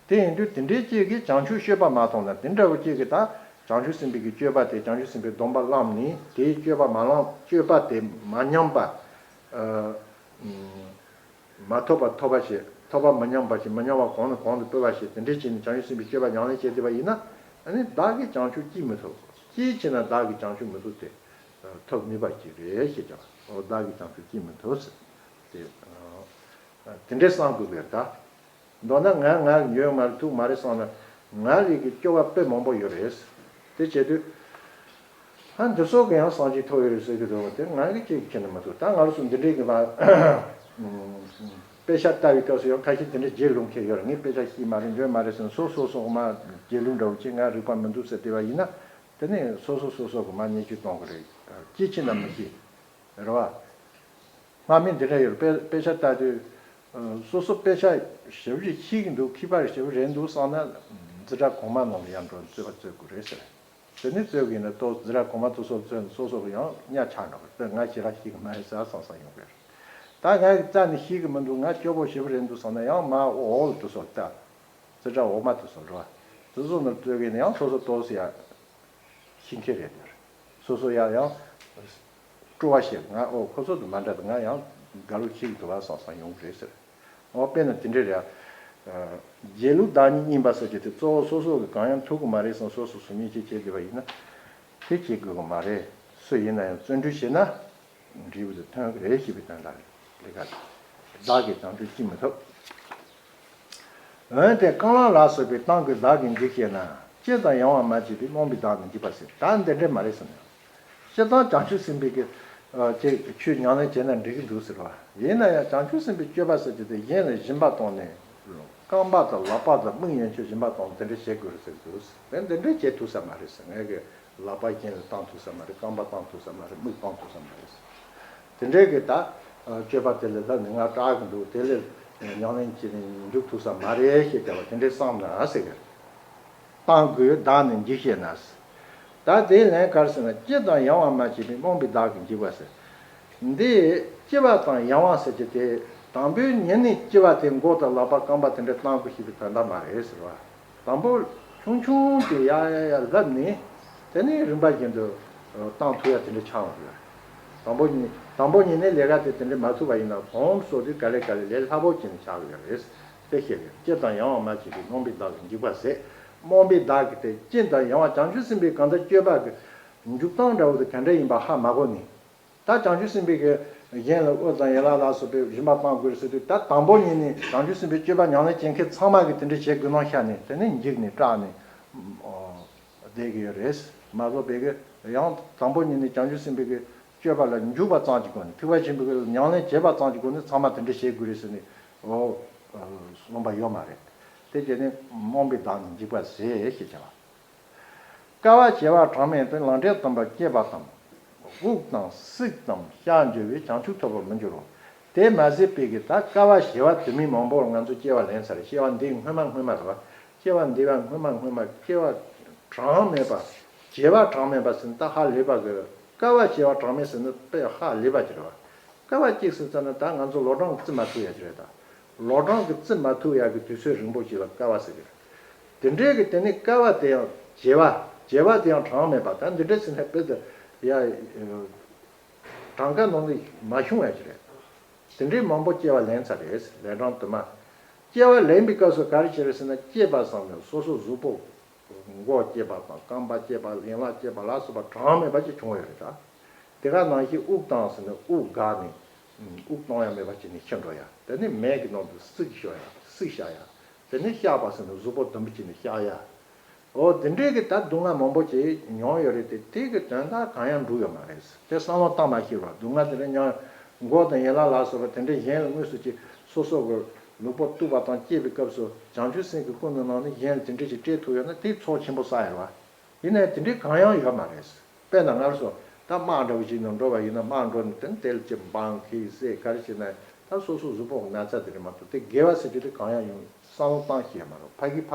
དེ་ཡིན་དུས་དེ་འདྲའི་ཅིག་གིས་བྱང་ཆུབ་སྤྱོད་པ་མ་མཐོང་ན། དེ་འདྲ་བོ་ཅིག་གིས་ད་བྱང་ཆུབ་སེམས་དཔའི་གི་སྤྱོད་པ་དེ། བྱང་ཆུབ་སེམས་དཔའི་སྡོམ་པ་བླངས་ནས་དེའི་སྤྱོད་པ་མ་བླངས། སྤྱོད་པ་དེ་མ་ཉམས་པ། ཨ་ཨམ་མ་ཐོབ་པ་ཐོབ་པ་བྱེད། ཐོབ་པ་མི་ཉམས་པ་བྱེད། མི་ཉམས་པ་གོང་ནས་གོང་དུ་འཕེལ་བ་བྱེད། དེ་འདྲའི་བྱས་ནས་བྱང་ཆུབ་སེམས་དཔའི་སྤྱོད་པ་ཉམས་ལེན་བྱས་བསྡད་པ་ཡིན་ན། ཨ་ནི་བདག་གིས་བྱང་ཆུབ་ཅིས་མི་ཐོབ། ཅིའི་ཕྱིར་ན་བདག་གིས་བྱང་ཆུབ་མི་ཐོབ་སྟེ། ཐོབ་ནུས་པ་ཅིག་རེད་ཞེས་ཀྱང་། འོ་བདག་གིས་བྱང་ཆུབ་ཅིས་མི་ཐོབ་ཟེར་ཏེ། དེ་འདྲའི་བསམ་དགོས་པས་ད། མདོར་ན་ང་ང་འཇོན་མ་རེད། ཐུབ་མ་རེད་བསམ་ན། ང་རིགས་ཀྱི་སྐྱོ་བ་དཔེ་མང་པོ་ཡོད་རེད། དེ་བྱེད་དུས། ཨ་འདི་ཚོ་གི་ཡང་སངས་རྒྱས་ཐོབ་ཡོད་རེད་ཟེར་གི་འདུག་དེ་ང་གི་ཅིག་ཁྱེད་ནི་མི་འདུག་ད་ང་རང་ཚོ་འདི་འདྲའི་གི་ལ་དཔེ་ཆ་ལྟ་བའི་སྐབས་སུ་ཡང་ཁ་ཤས་དེ་འདྲའི་བརྗེད་ལུགས་མཁན་ཡོད་རེད། ངས་དཔེ་ཆ་ཤེས་མ་རེད། འཇོན་མ་རེད་ཟེར་ནས་སོ་སོ་སོ་མ་བརྗེད་ལུགས་འདྲ་བོ་ཅིག་ང་རིག་པ་མི་འདུག་ཟེར་བསྡད་པ་ཡིན་ན། དེ་ནས་སོ་སོ་སོ་སོ་གི་མ་བརྙས་བཅོས་གཏོང་གི་རེད། ཅིའི་ཕྱིར་ན་མི་ཤེས། རེད་བ། སྔ་མོ་འདི་འདྲ་ཡོད་རེད། དཔེ་དཔེ་ཆ་ལྟ་དུས། ཨ་སོ་སོ་དཔེ་ཆ་ཞེ་པོ་ཅིག་ཤེས་ཀྱི་འདུག་མཁས་པ་ཞེ་པོ་རེད་འདུག་བསམ་ན། འཛིན་གྲྭ་གོང་མ་ནང་ལ་ཡར་འགྲོ་རྩོད་པ་རྩོད་དགོས་རེད་ཟེར། དེ་ནས་རྩོད་ཀྱི་ཡིན་ན་ཏོག་འཛིན་གྲྭ་གོང་མ་དེ་ཚོ་རྩོད་ན་སོ་སོ་གི་ཡང་གཉའ་ཆག་འགྲོ་གི་རེད། ང་ཞེ་དྲག་ཤེས་ཀྱི་མ་རེད་ཟེར་བསམ་བསམ་ཡོང་གི་རེད། ད་ང་གི་རྩ་ནས་ཤེས་ཀྱི་མི་འདུག་ང་སྐྱོ་པོ་ཞེ་པོ་རེད་འདུག་བསམ་ན་ཡང་མར་འོག་ལ་དེ་ཚོ་ལྟ། རྩིས་ཁྲ་འོག་མ་དེ་ཚོ་རེད་བ། དེ་ཚོ་ནང་རྩོད་ཀྱི་ཡིན་ན་ཡང་སོ་སོ་ཏོག་ཙམ་ཡ་ཤེས་མཁན་རེད་དེ། སོ་སོ་ཡ་ཡང་སྤྲོ་བ་བྱེད། ང་ཨོ་ཁོ་ཚོ་དང་མ་འདྲ་དང་། ང་ཡང་དགའ་ལུགས་ཤིག་འདུག་བ་བསམ་བསམ་ཡོང་གི་རེད་ཟེར། ཨོ་དཔེར་ན་དེ་འདྲ་རེད། ཨ་བརྗེད་ལུགས་བདག་ཉིད་ཡིན་པ་ཟེར་གྱི་དེ་གཙོ་བོ་སོ་སོ་གི་གང་ཡང་ཐུབ་ཀྱི་མ་རེད་བསམ། སོ་སོ་སོ་ཉིད་ཀྱིས་བྱེད་བསྡད་པ་ཡིན་ན། དེ་བྱེད་དགོས་ཀྱི་མ་རེད། སུ་ཡིན་ན་ཡང་བརྩོན་འགྲུས་བྱས་ན། འབྲས་བུ་དེ་ཐོན་གྱི་རེད་ཞེས་པའི་དོན་དག་རེད། ལས་ཀ་རེད། བདག་གིས་བྱང་ཆུབ་ཅིས་མི་ཐོབ། འོན་ཏེ་རྐང་ལག་ལ་སོགས་པའི་སྟེང་གི་བདག་གིས་འཇིགས་ཞེ་ན། ལྕེ་དང་ཡང་བ་མ་བྱས་པའི་རྨོངས་པའི་བདག་ནི་འཇིགས་པ་ཟེར། ད་འདི་འདྲས་མ་རེད་ཟེར་ན། སྤྱིར་བཏང་བྱང་ཆུབ་སེམས་དཔའི་གི་ཨ་ཅིག་ཆོས་ཉམས་ལེན་བྱས་ན་འགྲིག་གི་འདུག་ཟེར་བ། ཡིན་ན་ཡང་བྱང་ཆུབ་སེམས་དཔའི་སྤྱོད་པ་ཟེར་གྱི་དེ་གཞན་ལ་སྦྱིན་པ་བཏང་ནས། རྐང་པ་དང་ལག་པ་དང་མིག་ཡན་ཆད་སྦྱིན་པ་བཏང་ནས་དེ་འདྲས་བྱེད་དགོས་རེད་ཟེར་གི་འདུག་དེ་འདི་འདྲས་བྱེད་ཐུབ་ས་མ་རེད་ཟེར། ངས་གི་ལག་པ་གཞན་ལ་བཏང་ཐུབ་ས་མ་རེད། རྐང་པ་བཏང་ཐུབ་ས་མ་རེད། མིག་བཏང་ཐུབ་ས་མ་རེད་ཟེར། དེ་འདྲའི་གི་ད་སྤྱོད་པ་དེ་ལས་ལྷག་ནས་ང་སྐྲག་གི་འདུག་དེ་ལས་ཉམས་ལེན་བྱས་ནས་འཇུག་ཐུབ་ས་མ་རེད་ཞེས་བྱ་བ་དེ་འདྲའི་བསམ་ན་ཟེར་གི། སྟེང་གི་བདག་ནི་འཇིགས་ཞེ་ན་ཟེར། ད་དེའི་ལན་ག་རེ་ཟེར་ན། ལྕེ་དང་ཡང་བ་མ་བྱས་པའི་རྨོངས་པའི་བདག་གིས་འཇིགས་པ་ཟེར། འདི་ལྕེ་བ་དང་ཡང་བ་ཟེར་གྱི་དེ་དང་པོའི་ཉིན་ནས་ལྕེ་བ་དེ་མགོ་དང་ལག་པ་རྐང་པ་དེ་འདྲ་བཏང་དགོས་ཞེས་པའི་དོན་དག་མ་རེད་ཟེར་བ། དང་པོ་ཆུང་ཆུང་དེ་ཡ་ཡ་ཡ་ལབ་ནས། དེ་ནས་རིམ་པ་བཞིན་དུ་བཏང་ཐུབ་ཡ་དེ་འདྲ་ཆགས་འོང་གི་ཡོད་རེད། དང་པོ་ཉིད་དང་པོ་ཉིད་ནས་ལས་ཀ་དེ་དེ་འདྲ་མ་ཐུབ་པ་ཡིན་ན་གོང་སོ་དུས་ག་ལེ་ག་ལེ་ལས་སླ་པོ་བྱས་ནས་ཆགས་ཀྱི་ཡོད་རེད། དེ་ཤེས་དགོས། ལྕེ་དང་ཡང་བ་མ་བྱས་པའི་རྨོངས་པའི་བདག་གིས་འཇིགས་པ་ཟེར། རྨོངས་པའི་བདག་གིས་དེ་ལྕེ་དང་ཡང་བ་བྱང་ཆུབ་སེམས་དཔའི་གང་ལྟར་སྤྱོད་པ་གི་འཇུག་སྟངས་འདྲ་བོ་དེ་ག་འདྲ་ཡིན་པ་ཧ་མ་གོ་ནས། ད་བྱང་ཆུབ་སེམས་དཔའི་གི་གཞན་ལ་དབུ་དང་ཡན་ལག་ལ་སོགས་པའི་སྦྱིན་པ་གཏང་དགོས་ཟེར་དུས། ད་དང་པོ་ཉིད་ནས་བྱང་ཆུབ་སེམས་དཔའི་སྤྱོད་པ་ཉམས་ལེན་བྱེད་མཁན་ཚང་མ་གིས་དེ་འདྲ་བྱེད་དགོས་སྣང་ཤར་ནས། དེ་ནས་འཇིགས་ནས་སྐྲག་ནས་བསྡད་ཀྱི་ཡོད་རེད། མ་གཏོགས་པའི་གི་ཡང་དང་པོ་ཉིད་ནས་བྱང་ཆུབ་སེམས་དཔའི་གི་སྤྱོད་པ་ལ་འཇུག་པ་ཙམ་གྱི་སྒོ་ནས། ཐེག་པ་ཆེན་པོའི་གི་ཉམས་ལེན་བྱེད་པ་ཙམ་གྱི་སྒོ་ནས་ཚང་མ་དེ་འདྲ་བྱེད་དགོས་རེད་ཟེར་ནས། འོ་བསམ་པ་ཡོད་མ་རེད། དེ་བྱས་ནས་རྨོངས་པའི་བདག་ནི་འཇིགས་པ་ཟེར་ཞེས་བྱ་བ། དཀའ་བ་བྱེ་བ་གྲངས་མེད་དུ་ལང་ཀའི་དུམ་པ་སྐྱེས་པ་དང་། དབུགས་དང་ཚིགས་དང་ཤར་འགྱུར་བས་བྱང་ཆུབ་ཐོབ་པར་མི་འགྱུར་རོ། དེ་མ་ཟད་པའི་གི་ད་དཀའ་བ་བྱེ་བ་དུ་མའི་མང་པོར་ང་ཚོས་སྐྱེ་བ་ལེན་ཚར། སྐྱེ་བ་འདི་སྔོན་མ་སྔོན་མ་རེད་བ། སྐྱེ་བ་འདི་བ་སྔོན་མ་སྔོན་མ། སྐྱེ་བ་གྲངས་མེད་པ། བྱེ་བ་གྲངས་མེད་པ་ཟེར་ན་ད་ཧ་ལས་པ་གི། དཀའ་བ་བྱེ་བ་གྲངས་མེད་ཟེར་ན་དཔེ་ཧ་ལས་པ་ཅིག་རེད་བ། དཀའ་བ་གཅིག་ཟེར་ཙམ་ན་ད་ང་ཚོ་ལོ་གྲངས་ཀྱིས་བརྩི་མ་ཐུབ་ཡ་ཅིག་རེད་ད། ལོ་གྲངས་ཀྱིས་བརྩི་མ་ཐུབ་ཡ་གི་དུས་ཚོད་རིང་པོ་ཅིག་ལ་དཀའ་བ་ཟེར་གི་རེད། དེ་འདྲའི་གི་དེ་ནི་དཀའ་བ་དེ་ཡང་བྱེ་བ། བྱེ་བ་དེ་ཡང་གྲངས་མེད་པ། ད་འདི་འདྲ་ཟེར་ན་དཔེ་དེ་ཡ། གྲངས་ཀ་ནང་ནས་མ་ཤོང་ཡ་ཅིག་རེད། དེ་འདྲའི་མང་པོ་སྐྱེ་བ་ལེན་ཚར་རེད། ལན་གྲངས་དུ་མ། སྐྱེ་བ་ལེན་པའི་སྐབས་སུ་ག་རེ་བྱེད་རེད་ཟེར་ན། སྐྱེས་པ་ཙམ་ནས་སོ་སོ་གཟུགས་པོ། མགོ་སྐྱེས་པ་དང་རྐང་པ་སྐྱེས་པ། ཡན་ལག་སྐྱེས་པ་ལ་སོགས་པ་གྲངས་མེད་པ་ཅིག་བྱུང་ཡོད་རེད་ད། དེ་ག་ནང་བཞིན་དབུགས་བཏང་ཟེར་ནས་དབུགས་འགག་ནས། དབུགས་གཏོང་ཡ་མེད་པ་བྱས་ནས་ཤི་འགྲོ་ཡ། དེ་ནས་མེ་གི་ནང་དུ་ཟུག་ཤོར་ཡ། ཟུག་བཞག་ཡ། དེ་ནས་གཤགས་པ་ཟེར་ནས་གཟུགས་པོ་དུམ་བུ་བྱས་ནས་གཤགས་ཡ། འོ་དེ་འདྲའི་གི་ད་སྡུག་བསྔལ་མང་པོ་ཅིག་མྱོང་ཡོད་རེད་དེ། དེ་གི་དོན་དག་གང་ཡང་འགྲུབ་ཡོད་མ་རེད། དེ་བསམ་བློ་བཏང་མ་ཤེས་པར་སྡུག་བསྔལ་དེ་འདྲ་མྱོང་ཡ། མགོ་དང་ཡན་ལག་ལ་སོགས་པ་དེ་འདྲ་གཞན་ལ་དངོས་སུ་ཅིག་སོ་སོ་གི་ལུས་པོ་གཏུབ་པ་དང་བཅས་པའི་སྐབས་སུ་བྱང་ཆུབ་སེམས་ཀྱི་ཀུན་ནས་བསླངས་ནས་གཞན་ལ་དེ་འདྲ་ཅིག་སྤྲད་ཐུབ་ཡོད་ན་དེ་ཚོགས་ཆེན་པོ་བསགས་ཡོད་རེད་བ། ཡིན་ནའི་དེ་འདྲའི་གང་ཡང་ཡོད་མ་རེད། དཔེར་ན་སྔར་སོ་ད་དམག་འདྲ་བོ་ཞིག་ནང་འགྲོ་བ་ཡིན་ན། དམག་འགྲོ་ནས་དེ་ནས་དེ་ལ་ཅིག་འབངས་ཁེ་སེ་ག་རེ་བྱས་ན། ད་སོ་སོ་གཟུགས་པོ་གི་ན་ཚ་དེ་རེད་མ་གཏོགས་དེ་དགེ་བ་ཟེར་རྒྱུ་དེ་གང་ཡང་ཡོང་བསམ་བློ་བཏང་ཤེས་ཡ་མ་རེད། ཕ་གི་ཕ་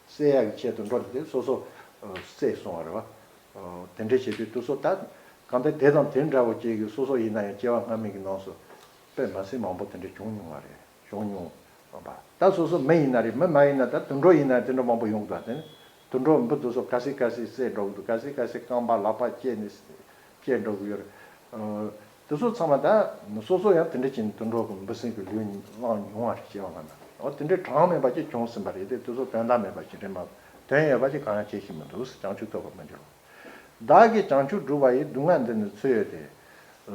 བསད་ཡ་གི་ཆེད་དུ་འགྲོ་དེ་དེ་སོ་སོ་བསད་སོང་བ་རེད་བ། དེ་འདྲས་བྱེད་དུས་དུས་སོ་ད་གང་ལྟར་དེ་དང་དེ་འདྲ་བོ་ཅིག་གི་སོ་སོ་ཡིན་ན་ཡང་སྐྱེ་བ་སྔ་མའི་གི་ནང་སོ་དཔེ་མ་སྲིད་མང་པོ་དེ་འདྲས་བྱུང་མྱོང་བ་རེད། བྱུང་མྱོང་བ། ད་སོ་སོ་མི་ཡིན་ན་རེད། མི་མ་ཡིན་ན་ད་དུད་འགྲོ་ཡིན་ན་དེ་འདྲ་མང་པོ་ཡོང་གི་འདུག་དེ་ནི་དུད་འགྲོ་འབུ་དེ་ཚོ་ག་སྲིད་ག་སྲིད་བསད་འགྲོ་གི་འདུག་ག་སྲིད་ག་སྲིད་རྐང་པ་ལག་པ་བཅད་ནས་བཅད་འགྲོ་གི་ཡོད་རེད། དེ་ཚོ་ཚང་མ་ད་སོ་སོ་ཡང་དེ་འདྲ་བྱས་ནས་དུད་འགྲོ་གི་འབུ་སྲིན་གྱི་ལུས་བླངས་མྱོང་བ་རེད། སྐྱེ་བ་སྔ་མ་འོ་དེ་འདྲའི་གྲངས་མེད་པ་ཅིག་བྱུང་ཟིན་པ་རེད་དེ། དེ་ཚོ་དོན་དག་མེད་པ་ཅིག་རེད་མ་གཏོགས་དོན་ཡོད་པ་ཅིག་གང་ཡང་བྱེད་ཤེས་མི་འདུག་བྱང་ཆུབ་ཐོབ་པར་མི་འགྱུར། བདག་གིས་བྱང་ཆུབ་བསྒྲུབས་པ་ཡི། སྡུག་བསྔལ་འདི་ནི་ཚོད་ཡོད་དེ།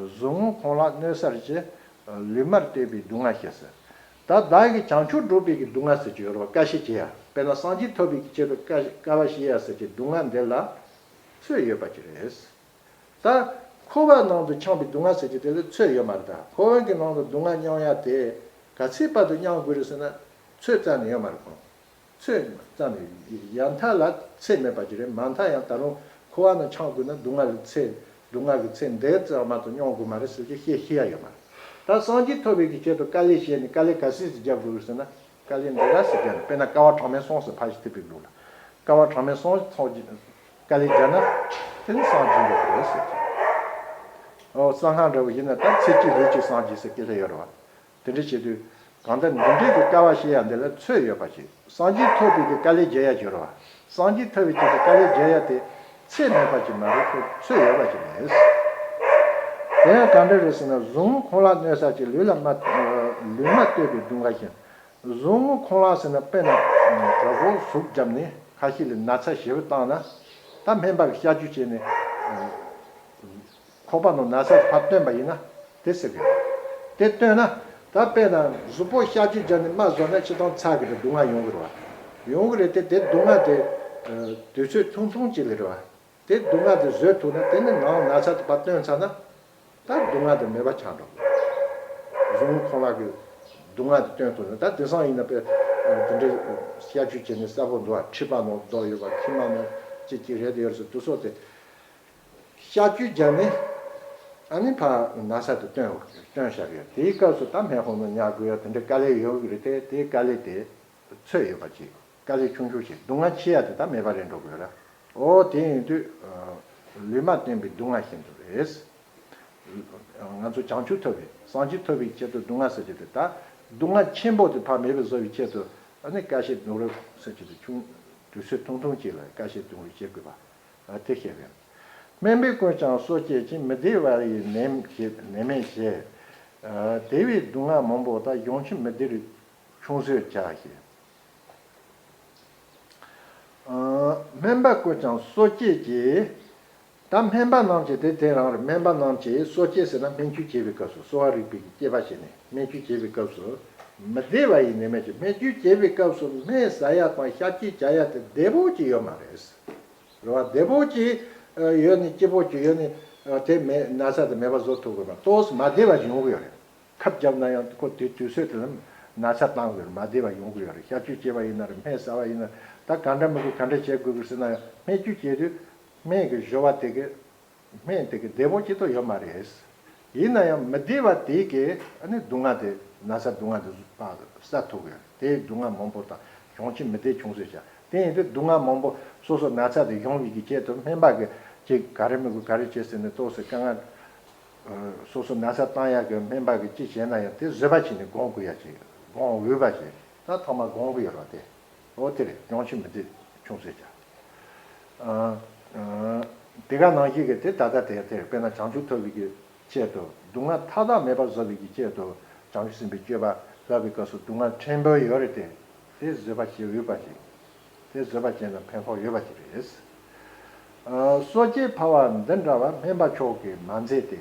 གཟུགས་ངོ་ཁོང་ལ་གནོད་སར་བྱེད། ལུས་མར་གཏོད་པའི་སྡུག་བསྔལ་ཞེས་ཟེར། ད་བདག་གིས་བྱང་ཆུབ་བསྒྲུབས་པའི་གི་སྡུག་བསྔལ་ཟེར་གྱི་ཡོད་རེད་བ། དཀའ་སྤྱད་བྱེད་ཡ། དཔེར་ན་སངས་རྒྱས་ཐོབ་པའི་གི་ཆེད་དུ་དཀའ་དཀའ་བ་སྤྱད་ཡ་ཟེར་གྱི་སྡུག་བསྔལ་འདི་ལ་ཚོད་ཡོད་པ་ཅིག་རེད། ད་འཁོར་བ་ནང་དུ་འཁྱམས་པའི་སྡུག་བསྔལ་ཟེར་གྱི་དེ་ལ་ཚོད་ཡོད་མ་རེད། ད་འཁོར་བ་གི་ནང་དུ་སྡུག་བསྔལ་མྱོང་ཡ་དེ་ག་ཚད་བར་དུ་མྱོང་དགོས་རེད་ཟེར་ན་ཚོད་རྩ་ནས་ཡོད་མ་རེད་ཁོང་། ཚོད་ཙམ་ནས་ཡང་མཐའ་ལ་ཚད་མེད་པ་ཅིག་རེད། མ་མཐའ་ཡང་ད་རུང་འཁོར་བ་ནང་འཁྱམས་དགོས་ན་སྡུག་བསྔལ་གྱི་ཚད། སྡུག་བསྔལ་གྱི་ཚད་འདི་ཙམ་མ་གཏོགས་མྱོང་དགོས་མ་རེད་ཟེར་གྱི་བཤད་ཤེས་ཡ་ཡོད་མ་རེད། ད་སངས་རྒྱས་ཐོབ་པའི་གི་ཆེད་དུ་དཀའ་ལས་བྱས་ནས་དཀའ་ལས་ག་ཚོད་ཙམ་རྒྱབ་དགོས་ཟེར་ན་དཀའ་ལས་འདི་ག་ཚོད་རྒྱབ་ན། དཔེར་ན་དཀའ་བ་གྲངས་མེད་གསུམ་ཟེར་ཕར་ཞིག་ཐེབས་པའི་ལུགས་ལ། དཀའ་བ་གྲངས་མེད་གསུམ་ཐོག་གི་དཀའ་ལས་བརྒྱབ་ན་དེ་ནི་སངས་རྒྱས་འགྲོ་གི་རེད་ཟེར་གྱི། ཨོ་གསང་སྔགས་འདྲ་བོ་ཡིན་ན་ད་ཚེ་གཅིག་ལུས་གཅིག་སངས་རྒྱས་ཟེར་སྐད་ཆ་ཡོད་རེད་བ། དེ་འདྲ་བྱེད་དུས་གང་ལྟར་འདི་འདྲའི་གི་དཀའ་བ་སྤྱད་ཡ་འདི་ལ་ཚོད་ཡོད་པ་ཞིག་སངས་རྒྱས་ཐོབ་པའི་གི་དཀའ་ལས་རྒྱག་ཡ་ཅིག་ཡོད་རེད་བ། སངས་རྒྱས་ཐོབ་པའི་ཆེད་དུ་དཀའ་ལས་རྒྱག་ཡ་དེ་ཚད་མེད་པ་ཅིག་མ་རེད། ཁོ་ཚོད་ཡོད་པ་ཅིག་རེད། དེ་ཡང་གང་འདྲ་རེད་ཟེར་ན་གཟུགས་ངོ་ཁོང་ལ་གནོད་སར་བྱེད། ལུས་ལ་མ་ལུས་མར་གཏོད་པའི་སྡུག་བསྔལ་ཞེས། གཟུགས་ངོ་ཁོང་ལ་ཟེར་ན་དཔེར་ན་དྲག་པོ་ཟུག་བརྒྱབ་ནས་ཁ་ཤས་ལ་ན་ཚ་ཞེ་པོ་བཏང་ན་ད་སྨན་པ་གི་གཤག་བཅོས་བྱས་ནས། ཁོག་པ་ནང་ན་ཚ་ཕར་བཏོན་པ་ཡིན་ན་དེ་ཟེར་གི་རེད། དེ་བཏོན་ན་ད་དཔེར་ན་གཟུགས་པོ་གཤག་བཅོས་བརྒྱབ་ནས་མར་བཟོ་ན་སྤྱིར་བཏང་ཚ་གི་རེད། སྡུག་བསྔལ་ཡོང་གི་རེད་བ། ཡོང་གི་རེད་དེ། དེ་སྡུག་བསྔལ་དེ་དུས་ཚོད་ཐུང་ཐུང་ཅིག་ལ་རེད་བ། དེ་སྡུག་བསྔལ་དེ་བཟོད་ཐུབ་ན་དེ་ནི་ནང་ན་ཚ་དེ་ཕར་བཏོན་ཚར་ན་ད་སྡུག་བསྔལ་དེ་མེད་པ་ཆགས་འགྲོ་གི་རེད། གཟུགས་ཁོང་ལ་གི་སྡུག་བསྔལ་དེ་བཏོན་ཐུབ་ན། ད་དེང་སང་ཡིན་ན་དཔེ་དེ་འདྲའི་གཤག་བཅོས་བྱས་ནས་གསལ་པོ་འདུག་བ། མཁྲིས་པ་ནང་རྡོ་ཡོད་པ། མཁལ་མ་ནང་ཅིག་ཅིག་རེད་དེ་ཡོད་ཟེར་དུས་སོགས་དེ། གཤག་བཅོས་བརྒྱབ་ནས་ཨ་ནི་ཕར་ན་ཚ་དེ་བཏོན་བཏོན་བཞག་གི་ཡོད། དེའི་སྐབས་སུ་ད་སྨན་ཁང་ནང་ཉར་དགོས་ཡ་དེ་འདྲའི་དཀའ་ལས་ཡོང་གི་རེད་དེ། དེའི་དཀའ་ལས་དེ་ཚོད་ཡོད་པ་ཅིག་དཀའ་ལས་ཆུང་ཆུང་ཞིག་སྡུག་བསྔལ་ཆེ་ཡ་དེ་ད་མེད་པ་རེད་འགྲོ་གི་ཡོད་ར། འོ་དེ་ཡིན་དུས་ལུས་མར་བཏོན་པའི་སྡུག་བསྔལ་བཞིན་དུ་རེད། ང་ཚོ་བྱང་ཆུབ་ཐོབ་པའི་སངས་རྒྱས་ཐོབ་པའི་ཆེད་དུ་སྡུག་བསྔལ་ཟེར་གྱི་དེ་ད་སྡུག་བསྔལ་ཆེན་པོ་དེ་ཕར་མེད་པར་བཟོ་བའི་ཆེད་དུ་ཨ་ནི་དཀའ་སྤྱད་སྡུག་རུས་ཟེར་གྱི་དེ་ཆུང་དུས་ཚོད་ཐུང་ཐུང་ཅིག་ལ་དཀའ་སྤྱད་སྡུག་རུས་བྱེད་དགོས་པ། དེ་བཤད་པས། སྨན་པའི་སྐུ་ཀྱང་གསོ་བསྐྱེད་ཅིང་། མི་བདེ་བ་ཡི་ནད་མེད་བྱེད། ནད་མེད་བྱེད། དེ་བས་སྡུག་བསྔལ་མང་པོ་དག་གཞོམ་ཕྱིར་མི་བདེ་རིགས་ཆུང་བཟོད་བྱ་ཞེས། སྨན་པའི་སྐུ་ཀྱང་གསོ་བསྐྱེད་ཀྱིས། ད་སྨན་པ་རྣམས་ཀྱིས་དེ་དེ་རང་རེད། སྨན་པ་རྣམས་ཀྱིས་གསོ་བསྐྱེད་ཟེར་ན་སྨན་བཅོས་བྱེད་པའི་སྐབས་སུ་གསོ་བ་རིག་པའི་སྐྱེས་པ་བྱས་ནས་སྨན་བཅོས་བྱེད་པའི་སྐབས་སུ་མི་བདེ་བ་ཡི་ནད་མེད་བྱེད། སྨན་བཅོས་བྱེད་པའི་སྐབས་སུ་སྨན་ཟ་ཡ་དང་གཤག་བཅོས་བྱ་ཡ་དེ་བདེ་པོ་ཅིག་ཡོད་མ་རེད། རེད་བ། བདེ་པོ་ཅིག་ཡོད་ནས་སྐྱིད་པོ་ཅིག་ཡོད་ནས་དེ་མེད་ན་ཚ་དེ་མེད་པ་བཟོ་ཐུབ་དགོས་པ། ཏོག་ཙམ་མ་བདེ་བ་ཅིག་ཡོང་གི་ཡོད་རེད། ཁབ་བརྒྱབ་ན་ཡང་ཁོ་དེ་དུས་ཚོད་དེ་ལ་ན་ཚ་བཏང་དགོས་རེད། མ་བདེ་བ་ཡོང་གི་ཡོད་རེད། གཤག་བཅོས་བྱས་པ་ཡིན་ན་རེད། སྨན་ཟ་བ་ཡིན་ན་ད་ག་འདྲ་མི་དགོས་ག་འདྲ་བྱེད་དགོས་ཀྱི་ཟེར་ན་ཡང་སྨན་བཅོས་བྱེད་དུས་སྨན་གྱི་བཞོ་བ་དེ་གི་སྨན་དེ་གི་བདེ་པོ་ཅིག་ཏུ་ཡོད་མ་རེད། ཡིན་ན་ཡང་མི་བདེ་བ་དེ་གི་ཨ་ནི་སྡུག་བསྔལ་དེ་ན་ཚ་སྡུག་བསྔལ་དེ་ཕར་བསལ་ཐུབ་ཀྱི་ཡོད་རེད། དེའི་སྡུག་བསྔལ་མང་པོ་དག་གཞོམ་ཕྱིར་མི་བདེ་ཆུང་བཟོད་བྱ། དེ་ཡིན་དུས་སྡུག་བསྔལ་མང་པོ་སོ་སོ་ན་ཚ་དེ་གཞོམ་པའི་གི་ཆེད་དུ་སྨན་པ་གི་ཅིག་ག་རེ་མི་དགོས་ག་རེ་བྱེད་ཟེར་ནས་ཏོག་ཙམ་དཀའ་ངལ་སོ་སོ་ན་ཚ་བཏང་ཡག་གི་སྨན་པ་གིས་ཅི་བྱས་ན་ཡང་དེ་བཟོད་པ་བྱས་ནས་སྒོམ་དགོས་ཡ་ཅིག་སྒོམ་འོས་པ་ཞིག་ད་ཐོག་མ་སྒོམ་གི་ཡོད་རེད་དེ། འོ་དེ་རེད། གྱོང་ཆེ་མི་དེ་ཆུང་ཟེར་བྱ། དེ་ག་ནང་བཞིན་གི་དེ་ད་ལྟ་དེ་དེ་རེད། དཔེར་ན་བྱང་ཆུབ་ཐོབ་པའི་གི་ཆེད་དུ་སྡུག་བསྔལ་མཐའ་དག་མེད་པར་བཟོ་བའི་གི་ཆེད་དུ་བྱང་ཆུབ་སེམས་དཔའི་སྤྱོད་པ་བསླབ་པའི་སྐབས་སུ་སྡུག་བསྔལ་ཕྲན་བུ་ཡོད་རེད་དེ། དེ་བཟོད་པ་བྱེད་འོས་པ་ཞིག་དེ་བཟོད་པ་ཅན་ལ་ཕན་ཐོགས་ཡོད་པ་ཞིག་རེད། གསོ་དཔྱད་ཕལ་བ་འདི་འདྲ་བ་སྨན་པ་མཆོག་གིས་མ་མཛད་དེ།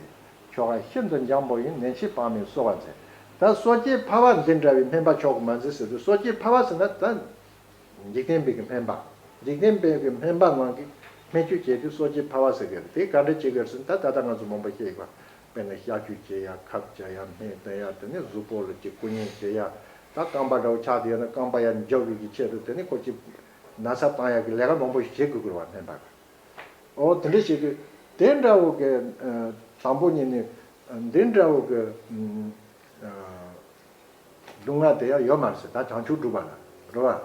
ཆོ་ག་ཤིན་ཏུ་འཇམ་པོ་ཡིས་ནན་ཆེ་དཔག་མེད་གསོ་བར་མཛད། ད་གསོ་དཔྱད་ཕལ་བ་འདི་འདྲ་བའི་སྨན་པ་མཆོག་གིས་མ་མཛད་ཟེར་དུས་གསོ་དཔྱད་ཕལ་བ་ཟེར་ན་ད་འཇིག་རྟེན་པའི་གི་སྨན་པ། འཇིག་རྟེན་པའི་གི་སྨན་པ་རྣམས་ཀྱིས་སྨན་བཅོས་བྱས་ཏེ་གསོ་དཔྱད་ཕལ་བ་ཟེར་གི་རེད། དེ་ག་འདྲ་བྱེད་དགོས་ཟེར་ན་ད་ད་ལྟ་ང་ཚོ་མང་པོ་བཤད་ཡོད་པ། དཔེར་ན་གཤག་བཅོས་བྱེད་ཡ། ཁབ་བྱ་ཡ། སྨན་བཏོན་ཡ། དེ་ནས་གཟུགས་པོ་ལ་ཅིག་སྐུ་མཉེ་བྱེད་ཡ། ད་རྐང་པ་འདྲ་བོ་ཆག་བསྡད་ཡོད་ན་རྐང་པ་ཡར་འཇབ་ཡས་ཀྱི་ཆེད་དུ་དེ་ནས་ཁོ་ཅིག་ན་ཚ་བཏང་ཡ་གི་ལས་ཀ་མང་པོ་ཞིག་བྱེད་དགོས་ཀྱི་རེད་བ། སྨན་པ་གིས། འོ་དེ་འདྲ་བྱེད་དུས་དེ་འདྲ་བོ་གི་དང་པོ་ཉིད་ནས་འདི་འདྲ་བོ་གི་ཨ་ སྡུག་བསྔལ་དེ་ཡང་ཡོད་མ་རེད་ཟེར། ད་བྱང་ཆུབ་སྒྲུབ་པ་ལ་རེད་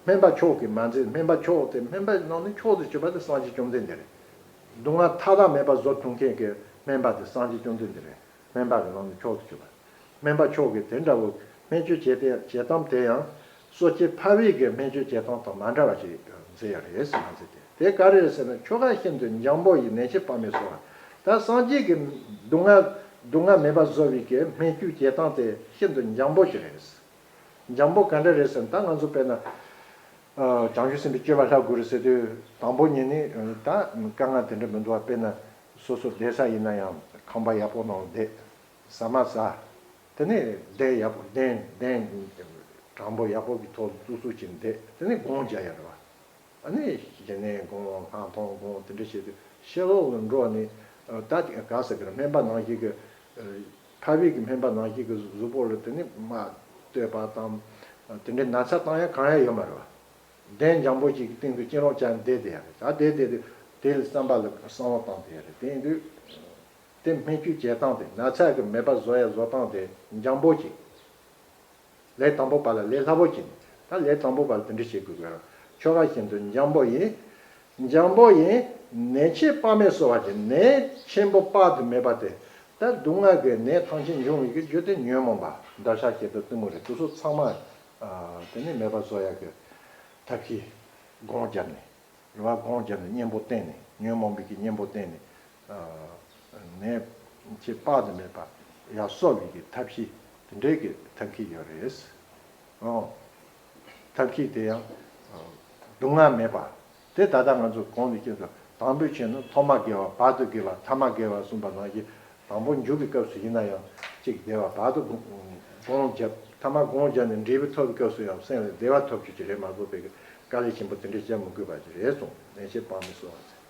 བ། སྨན་པ་མཆོག་གི་མ་མཛད། སྨན་པ་མཆོག་དེ་སྨན་པ་ནང་ནས་མཆོག་ཏུ་གྱུར་པ་དེ་སངས་རྒྱས་བཅོམ་ལྡན་འདས་རེད། སྡུག་བསྔལ་མཐའ་དག་མེད་པ་བཟོ་ཐུབ་མཁན་གྱི་སྨན་པ་དེ་སངས་རྒྱས་བཅོམ་ལྡན་འདས་རེད། སྨན་པ་གི་ནང་ནས་མཆོག་ཏུ་གྱུར་པ། སྨན་པ་མཆོག་གིས་དེ་འདྲ་བོ་སྨན་བཅོས་བྱེད་དེ་བྱེད་སྟངས་དེ་ཡང་། གསོ་དཔྱད་ཕ་བི་གི་སྨན་བཅོས་བྱེད་སྟངས་དང་མ་འདྲ་བ་ཞིག་མཛད་ཡོད་རེད་ཟེར་ན་མཛད་དེ། དེ་ག་རེ་རེད་ཟེར་ན། ཆོ་ག་ཤིན་ཏུ་འཇམ་པོ་ཡིས། ནད་མཆེད་དཔག་མེད་གསོ་བ། ད་སངས་རྒྱས་ཀྱི་སྡུག་བསྔལ་སྡུག་བསྔལ་མེད་པ་བཟོ་བའི་གི་སྨན་བཅོས་བྱེད་སྟངས་དེ་ཤིན་ཏུ་འཇམ་པོ་ཅིག་རེད། འཇམ་པོ་ག་འདྲ་རེད་ཟེར་ན། ད་ང་ཚོ་དཔེར་ན། ཨ། བྱང་ཆུབ་སེམས་དཔའི་སྤྱོད་པ་ལྷབ་དགོས་རེད་ཟེར་དུས། དང་པོ་ཉིད་ནས་ད་དཀའ་ངལ་དེ་འདྲ་མི་འདུག་བ། དཔེར་ན་སོ་སོ་བསྡད་ས་ཡིན་ན་ཡང་ཁང་པ་ཡག་པོ་ནང་བསྡད། ཟ་མ་ཟ། དེ་ནས་གདན་ཡག་པོ། གདན་གདན་དྲང་པོ་ཡག་པོ་གི་ཐོག་ལ་བཙུགས་བཙུགས་ཀྱིན་བསྡད། དེ་ནས་སྒོམ་རྒྱག་ཡ་རེད་བ། ཨ་ནི་དེ་ནས་སྒོམ། སྔགས་ཐུན་སྒོམ། དེ་འདྲ་བྱས་དུས་ཕྱི་ལོགས་ལ་འགྲོ་ནས། ཨ། ད་ག་ཟེར་གི་རེད། སྨན་པ་ནང་བཞིན་གི། ཨ། ཕ་བི་གི་སྨན་པ་ནང་བཞིན་གི་གཟུགས་པོ་ལ་དེ་ནས་མ་བསྟོད་པ་དང་། ཨ། དེ་འདྲའི་ན་ཚ་བཏང་ཡ་གང་ཡང་ཡོད་མ་རེད་བ། གདན་འཇམ་པོ་ཞིག་གི་སྟེང་དུ་སྐྱིལ་ཀྲུང་བཅས་བསྡད་བསྡད་ཡ་རེད། ད་བསྡད་བསྡད་དུས་དེ་ལ་བསམ་པ་ལ་བསམ་བློ་བཏང་བསྡད་ཡ་རེད། དེ་ཡིན་དུས་དེ་སྨན་བཅོས་བྱེད་སྟངས་དེ། ན་ཚ་གི་མེད་པ་བཟོ་ཡ་བཟོ་སྟངས་དེ་འཇམ་པོ་ཞིག། ལས་དང་པོ་པ་ལ་ལས་སླ་པོ་བྱས་ནས། ད་ལས་དང་པོ་པ་ལ་དེ་འདྲ་བྱེད་དགོས་ཀྱི་རེད། ཆོ་ག་ཤིན་ཏུ་འཇམ་པོ་ཡིས། འཇམ་པོ་ཡིས་ནད་མཆེད་དཔག་མེད་གསོ་བ་བྱེད། ནད་ཆེན་པོ་དཔག་ཏུ་མེད་པ་དེ། ད་སྡུག་བསྔལ་གྱི་ནད་ཐམས་ཅད་འཇོམས་པའི་གི་རྒྱུ་དེ་ཉོན་མོངས་པ། འདོད་ཆགས་ཞེ་སྡང་གཏི་མུག་རེད། དེ་ཚོ་ཚང་མ། ཨ། དེ་ནས་མེད་པ་བཟོ་ཡ་གི་ཐབས་ཤེས་སྒོམ་བརྒྱབ་ནས། རེད་བ། སྒོམ་བརྒྱབ་ནས་གཉེན་པོ་བསྟེན་ནས། ཉོན་མོངས་པའི་གི་གཉེན་པོ་བསྟེན་ནས། ཨ། ནད་མཆེད་དཔག་ཏུ་མེད་པ་ཡར་གསོ་བའི་གི་ཐབས་ཤེས་དེ་འདྲའི་གི་ཐབས་ཤེས་ཡོད་རེད། ཨོ། ཐབས་ཤེས་དེ་ཡང་། ཨ། སྡུག་བསྔལ་མེད་པ། དེ་ད་ལྟ་ང་ཚོ་གོང་དུ་བཤད་དོ། དང་པོའི་ཆོས་ནི་ཐོག་མ་དགེ་བ། བར་དུ་དགེ་བ། ཐ་མ་དགེ་བ་གསུངས་པ་ནང་བཞིན། དང་པོ་མཇུག་གི་སྐབས་སུ་ཡིན་ན་ཡང་གཅིག་བདེ་བ། བར་དུ་སྒོམ་བརྒྱབ། ཐ་མ་སྒོམ་བརྒྱབ་ནས་འབྲས་བུ་ཐོབ་པའི་སྐབས་སུ་ཡང་སེམས་ལ་བདེ་བ་ཐོབ་རྒྱུ་ཅིག་རེད་མ་གཏོགས་པའི་དཀའ་ལས་ཆེན་པོ་དེ་འདྲ་བྱ་མི་དགོས་པ་ཅིག་རེད་གསུངས། ནད་མཆེད་དཔག་མེད་གསོ་བ་ཟེར།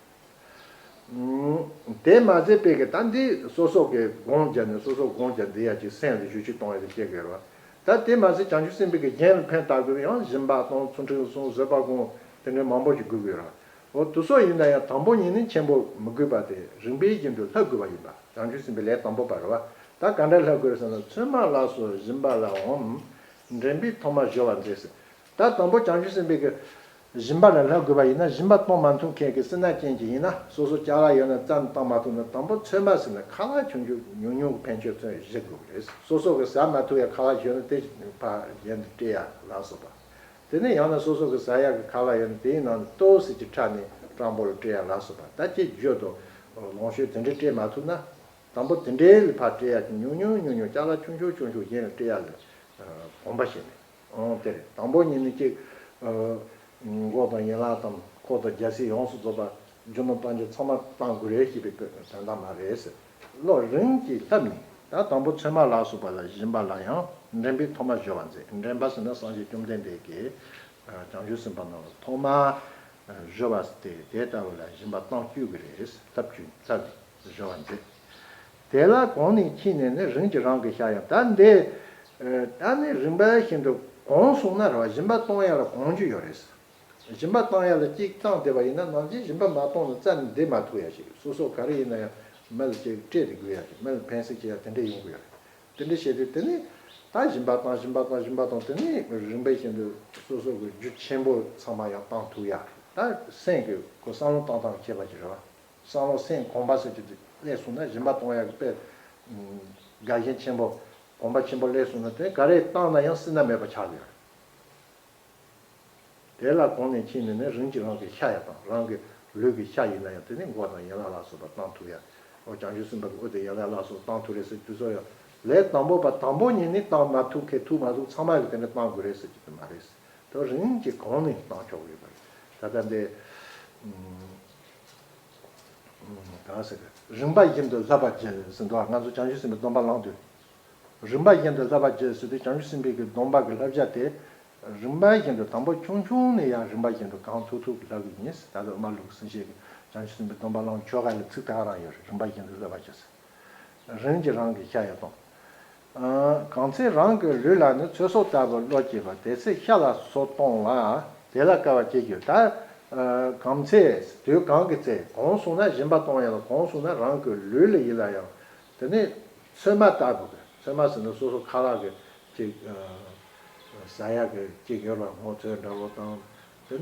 ཨུམ། དེ་མ་ཟད་པའི་གི་ད་འདི་སོ་སོ་གི་སྒོམ་བརྒྱབ་ནས། སོ་སོ་སྒོམ་བརྒྱབ་འདི་ཡ་ཅིག་སེམས་ལ་ཞུ་ཅིག་གཏོང་ཡ་དེ་བྱེད་དགོས་རེད་བ། ད་དེ་མ་ཟད་བྱང་ཆུབ་སེམས་དཔའི་གི་རྒྱན་ལ་ཕན་བཏགས་དགོས་ཡང་སྦྱིན་པ་གཏོང་། ཚུལ་ཁྲིམས་སྲུང་། བཟོད་པ་སྒོམ། དེ་འདྲའི་མང་པོ་ཞིག་དགོས་ཀྱི་རེད། འོ། དེ་ཚོ་ཡིན་ན་ཡང་དང་པོ་ཉིད་ནས་ཆེན་པོ་མི་དགོས་པ་དེ་རིམ་པ་བཞིན་དུ་ལྷབ་དགོས་པ་ཡིན་པ། བྱང་ཆུབ་སེམས་དཔའི་ལས་དང་པོ་པ་རེད་བ། ད་ག་འདྲ་ལྷབ་དགོས་རེད་ཟེར་ན། ཚོད་མ་ལ་སོགས་སྦྱིན་པ་ལའང་། འདྲེན་པའི་ཐོག་མ་གཞོལ་བར་མཛད་ཟེར། ད་དང་པོ་བྱང་ཆུབ་སེམས་དཔའི་གི་སྦྱིན་པ་ལ་ལྷབ་དགོས་པ་ཡིན་ན། སྦྱིན་པ་གཏོང་མ་ཐུབ་མཁན་གྱི་སེར་སྣ་ཅན་ཅིག་ཡིན་ན། སོ་སོ་ཅ་ལག་ཡོད་ན་རྩ་ནས་བཏང་མ་ཐུབ་ན། དང་པོ་ཚོད་མ་ཟིན་ན་ཁ་ལག་ཆུང་ཆུང་ཉུང་ཉུང་གི་ཕན་ཆོད་ཚོད་བཞེས་དགོས་པ་རེད། སོ་སོ་གི་ཟ་མ་ཐུབ་ཡ་ཁ་ལག་ཡོད་ན་དེ་ཕར་གཞན་དུ་སྤྲད་ཡ་ལ་སོགས་པ། དེ་ནས་ཡང་ན་སོ་སོ་གི་ཟ་ཡག་གི་ཁ་ལག་ཡོད་ན་དེའི་ནང་ནས་ཏོག་ཙམ་ཅིག་ཕྲལ་ནས་སྤྲང་པོ་ལ་སྤྲད་ཡག་ལ་སོགས་པ། ད་ཅིག་བརྗོད་དོ། ལོངས་སྤྱོད་དེ་འདྲ་སྤྲད་མ་ཐུབ་ན། དང་པོ་དེ་འདྲའི་ལ་ཕར་སྤྲད་ཡག་གི་ཉུང་ཉུང་ཉུང་ཉུང་ཅ་ལག་ཆུང་ཆུང་ཆུང་ཆུང་གཞན་ལ་སྤྲད་ཡག་ལ། ཨ། གོམས་པ་བྱས་ནས། ཨང་། དེ་རེད། དང་པོ་ཉིད་ནས་ཅིག་ཨ། མགོ་དང་ཡན་ལག་དང་། ཁོག་དང་རྒྱལ་སྲིད་ཡོངས་སུ་རྫོགས་པ། རྒྱུ་ནོར་དང་ཆ་ཚང་མ་བཏང་དགོས་རེད་ཞེས་པའི་དོན་དག་མ་རེད་ཟེར། བློ་རིམ་གྱིས་ལྷབ་ནས། ད་དང་པོ་ཚོད་མ་ལ་སོགས་པ་ལ། སྦྱིན་པ་ལ་ཡང་འདྲེན་པའི་ཐོག་མ་གཞོལ་བར་མཛད། འདྲེན་པ་ཟེར་ན་སངས་རྒྱས་བཅོམ་ལྡན་འདས་ཀྱིས། ཨ། བྱང་ཆུབ་སེམས་དཔའ་རྣམས་ལ་ཐོག་མ། ཨ། གཞོལ་བ་ཟེར་ཏེ། དེ་ལྟ་བུ་ལ་སྦྱིན་པ་བཏང་བཅུག་གི་རེད། ལྷབ་བཅུག་ལྷབ་ནས་གཞོལ་བར་མཛད། དེ་ལ་གོང་ནས་ཁྱེར་ནས་ནི། རིམ་གྱིས་རང་གི་ཤ་ཡང་། ད་འདི། ཨ། ད་ནི་རིམ་པ་བཞིན་དུ་གོང་སོང་ན་རེད་བ། སྦྱིན་པ་གཏོང་ཡ་ལ་གོང་རྒྱུ་ཡོད་རེད། སྦྱིན་པ་བཏང་ཡ་ལ་གཅིག་བཏང་བསྡད་པ་ཡིན་ན། ནམ་རྒྱུན་སྦྱིན་པ་མ་བཏང་ན་རྩ་ནས་བསྡད་མ་ཐུབ་ཡ་ཞིག། སོ་སོ་ག་རེ་ཡིན་ན་ཡང་མི་ལ་ཅིག་སྤྲད་དེ་དགོས་ཡ་ཞིག། མི་ལ་ཕན་སེམས་བྱེད་ཡ་དེ་འདྲ་ཡོང་གི་ཡོད་རེད། དེ་འདྲ་བྱས་དུས་དེ་ནི་ད་སྦྱིན་པ་བཏང་། སྦྱིན་པ་བཏང་། སྦྱིན་པ་བཏང་། དེ་ནི་རིམ་པ་བཞིན་དུ་སོ་སོ་གི་རྒྱུ་ཆེན་པོ་ཚང་མ་ཡང་བཏང་ཐུབ་ཡ། ད་སེམས་ཀྱི་གོ་བསམ་བློ་བཏང་སྟངས་ཁྱད་པར་ཅིག་རེད་བ། བསམ་བློ་སེམས་གོམས་པ་ཟེར་གྱི་དེ་སླེབས་སོང་ན། སྦྱིན་པ་གཏོང་ཡག་གི་དཔེ་དགའ་ཞེན་ཆེན་པོ། གོམས་པ་ཆེན་པོ་སླེབས་སོང་ན། དེ་ག་རེ་བཏང་ན་ཡང་སྲིད་ན་མེད་པ་ཆགས་ཡོད། དེ་ལ་གོང་ནས་ཁྱེར་ནས་ནི། རིམ་གྱིས་རང་གི་ཤ་ཡང་བཏང་། རང་གི་ལུས་ཀྱི་ཤ་ཡིན་ན་ཡང་དེ་ནི་མགོ་དང་ཡན་ལག་ལ་སོགས་པ་བཏང་ཐུབ་ཡ། འོ། བྱང་ཆུབ་སེམས་དཔའ་གི་དབུ་དང་ཡན་ལག་ལ་སོགས་བཏང་ཐུབ་རེད་ཟེར་དུས་ཚོད་ཡང་། ལས་དང་པོ་པ་དང་པོ་ཉིད་ནས་བཏང་མ་ཐུབ་མཁན། ཐུབ་མ་ཐུབ་ཚང་མ་གིས་དེ་འདྲ་བཏང་དགོས་རེད་ཟེར་གྱི་དེ་མ་རེད། དེ་རིམ་གྱིས་གོང་ནས་བཏང་ཆོག་གི་ཡོད་པ་རེད། ད་ལྟ་འདི། ཨུམ། གང་ཟེར། རིམ་པ་བཞིན་དུ་ལྷབ་པར་བགྱི་ཟེར་འདུག། ང་ཚོ་བྱང་ཆུབ་སེམས་དཔའི་སྡོམ་པ་བླང་དུས། རིམ་པ་བཞིན་དུ་ལྷབ་པར་བགྱི་ཟེར་དུས། བྱང་ཆུབ་སེམས་དཔའི་གི་སྡོམ་པ་གི་བསླབ་བྱ་དེ། རིམ་པ་བཞིན་དུ། དང་པོ་ཆུང་ཆུང་ནས་ཡང་རིམ་པ་བཞིན་དུ་གང་ཐུབ་ཐུབ་ཀྱིས་ལྷབ་དགོས་ཀྱི་ཡིན། ད་ལྟ་དབུ་མ་ལུགས་ཀྱི་སེམས་བསྐྱེད་ཀྱི་བྱང་ཆུབ་སེམས་དཔའི་སྡོམ་པ་བླང་ཆོ་ག་ལ་ཚིག་དེ་ག་རང་ཡོད་རེད། རིམ་པ་བཞིན་དུ་ལྷབ་པར་བགྱི་ཟེར། རིམ་གྱིས་རང་གི་ཤ་ཡང་བཏང་། ཨ། གང་ཚེ་རང་གི་ལུས་ལ་ནི། ཚོད་སོགས་ལྟ་བུར་བློ་སྐྱེས་པ། དེ་ཚེ་ཤ་ལ་སོགས་གཏོང་བ། དེ་ལ་དཀའ་བ་སྐྱེ་གྱུར། ད། ཨ། གང་ཚེ་དུས་གང་གི་ཚེ། གོང་སོང་ན་སྦྱིན་པ་གཏོང་ཡ་ལ། གོང་སོང་ན་རང་གི་ལུས་ལ་ཡིན་ལ་ཡང་དེ་ནི་ཚོད་མ་ལྟ་བུ་གི། ཚོད་མ་ཟེར་ན་སོ་སོ་ཁ་ལག་གི་ཅིག། ཨ། ཟ་ཡག་གི་ཅིག་ཡོད་ལ། སྔོ་ཚོད་འདྲ་བོ་དང་། དེ་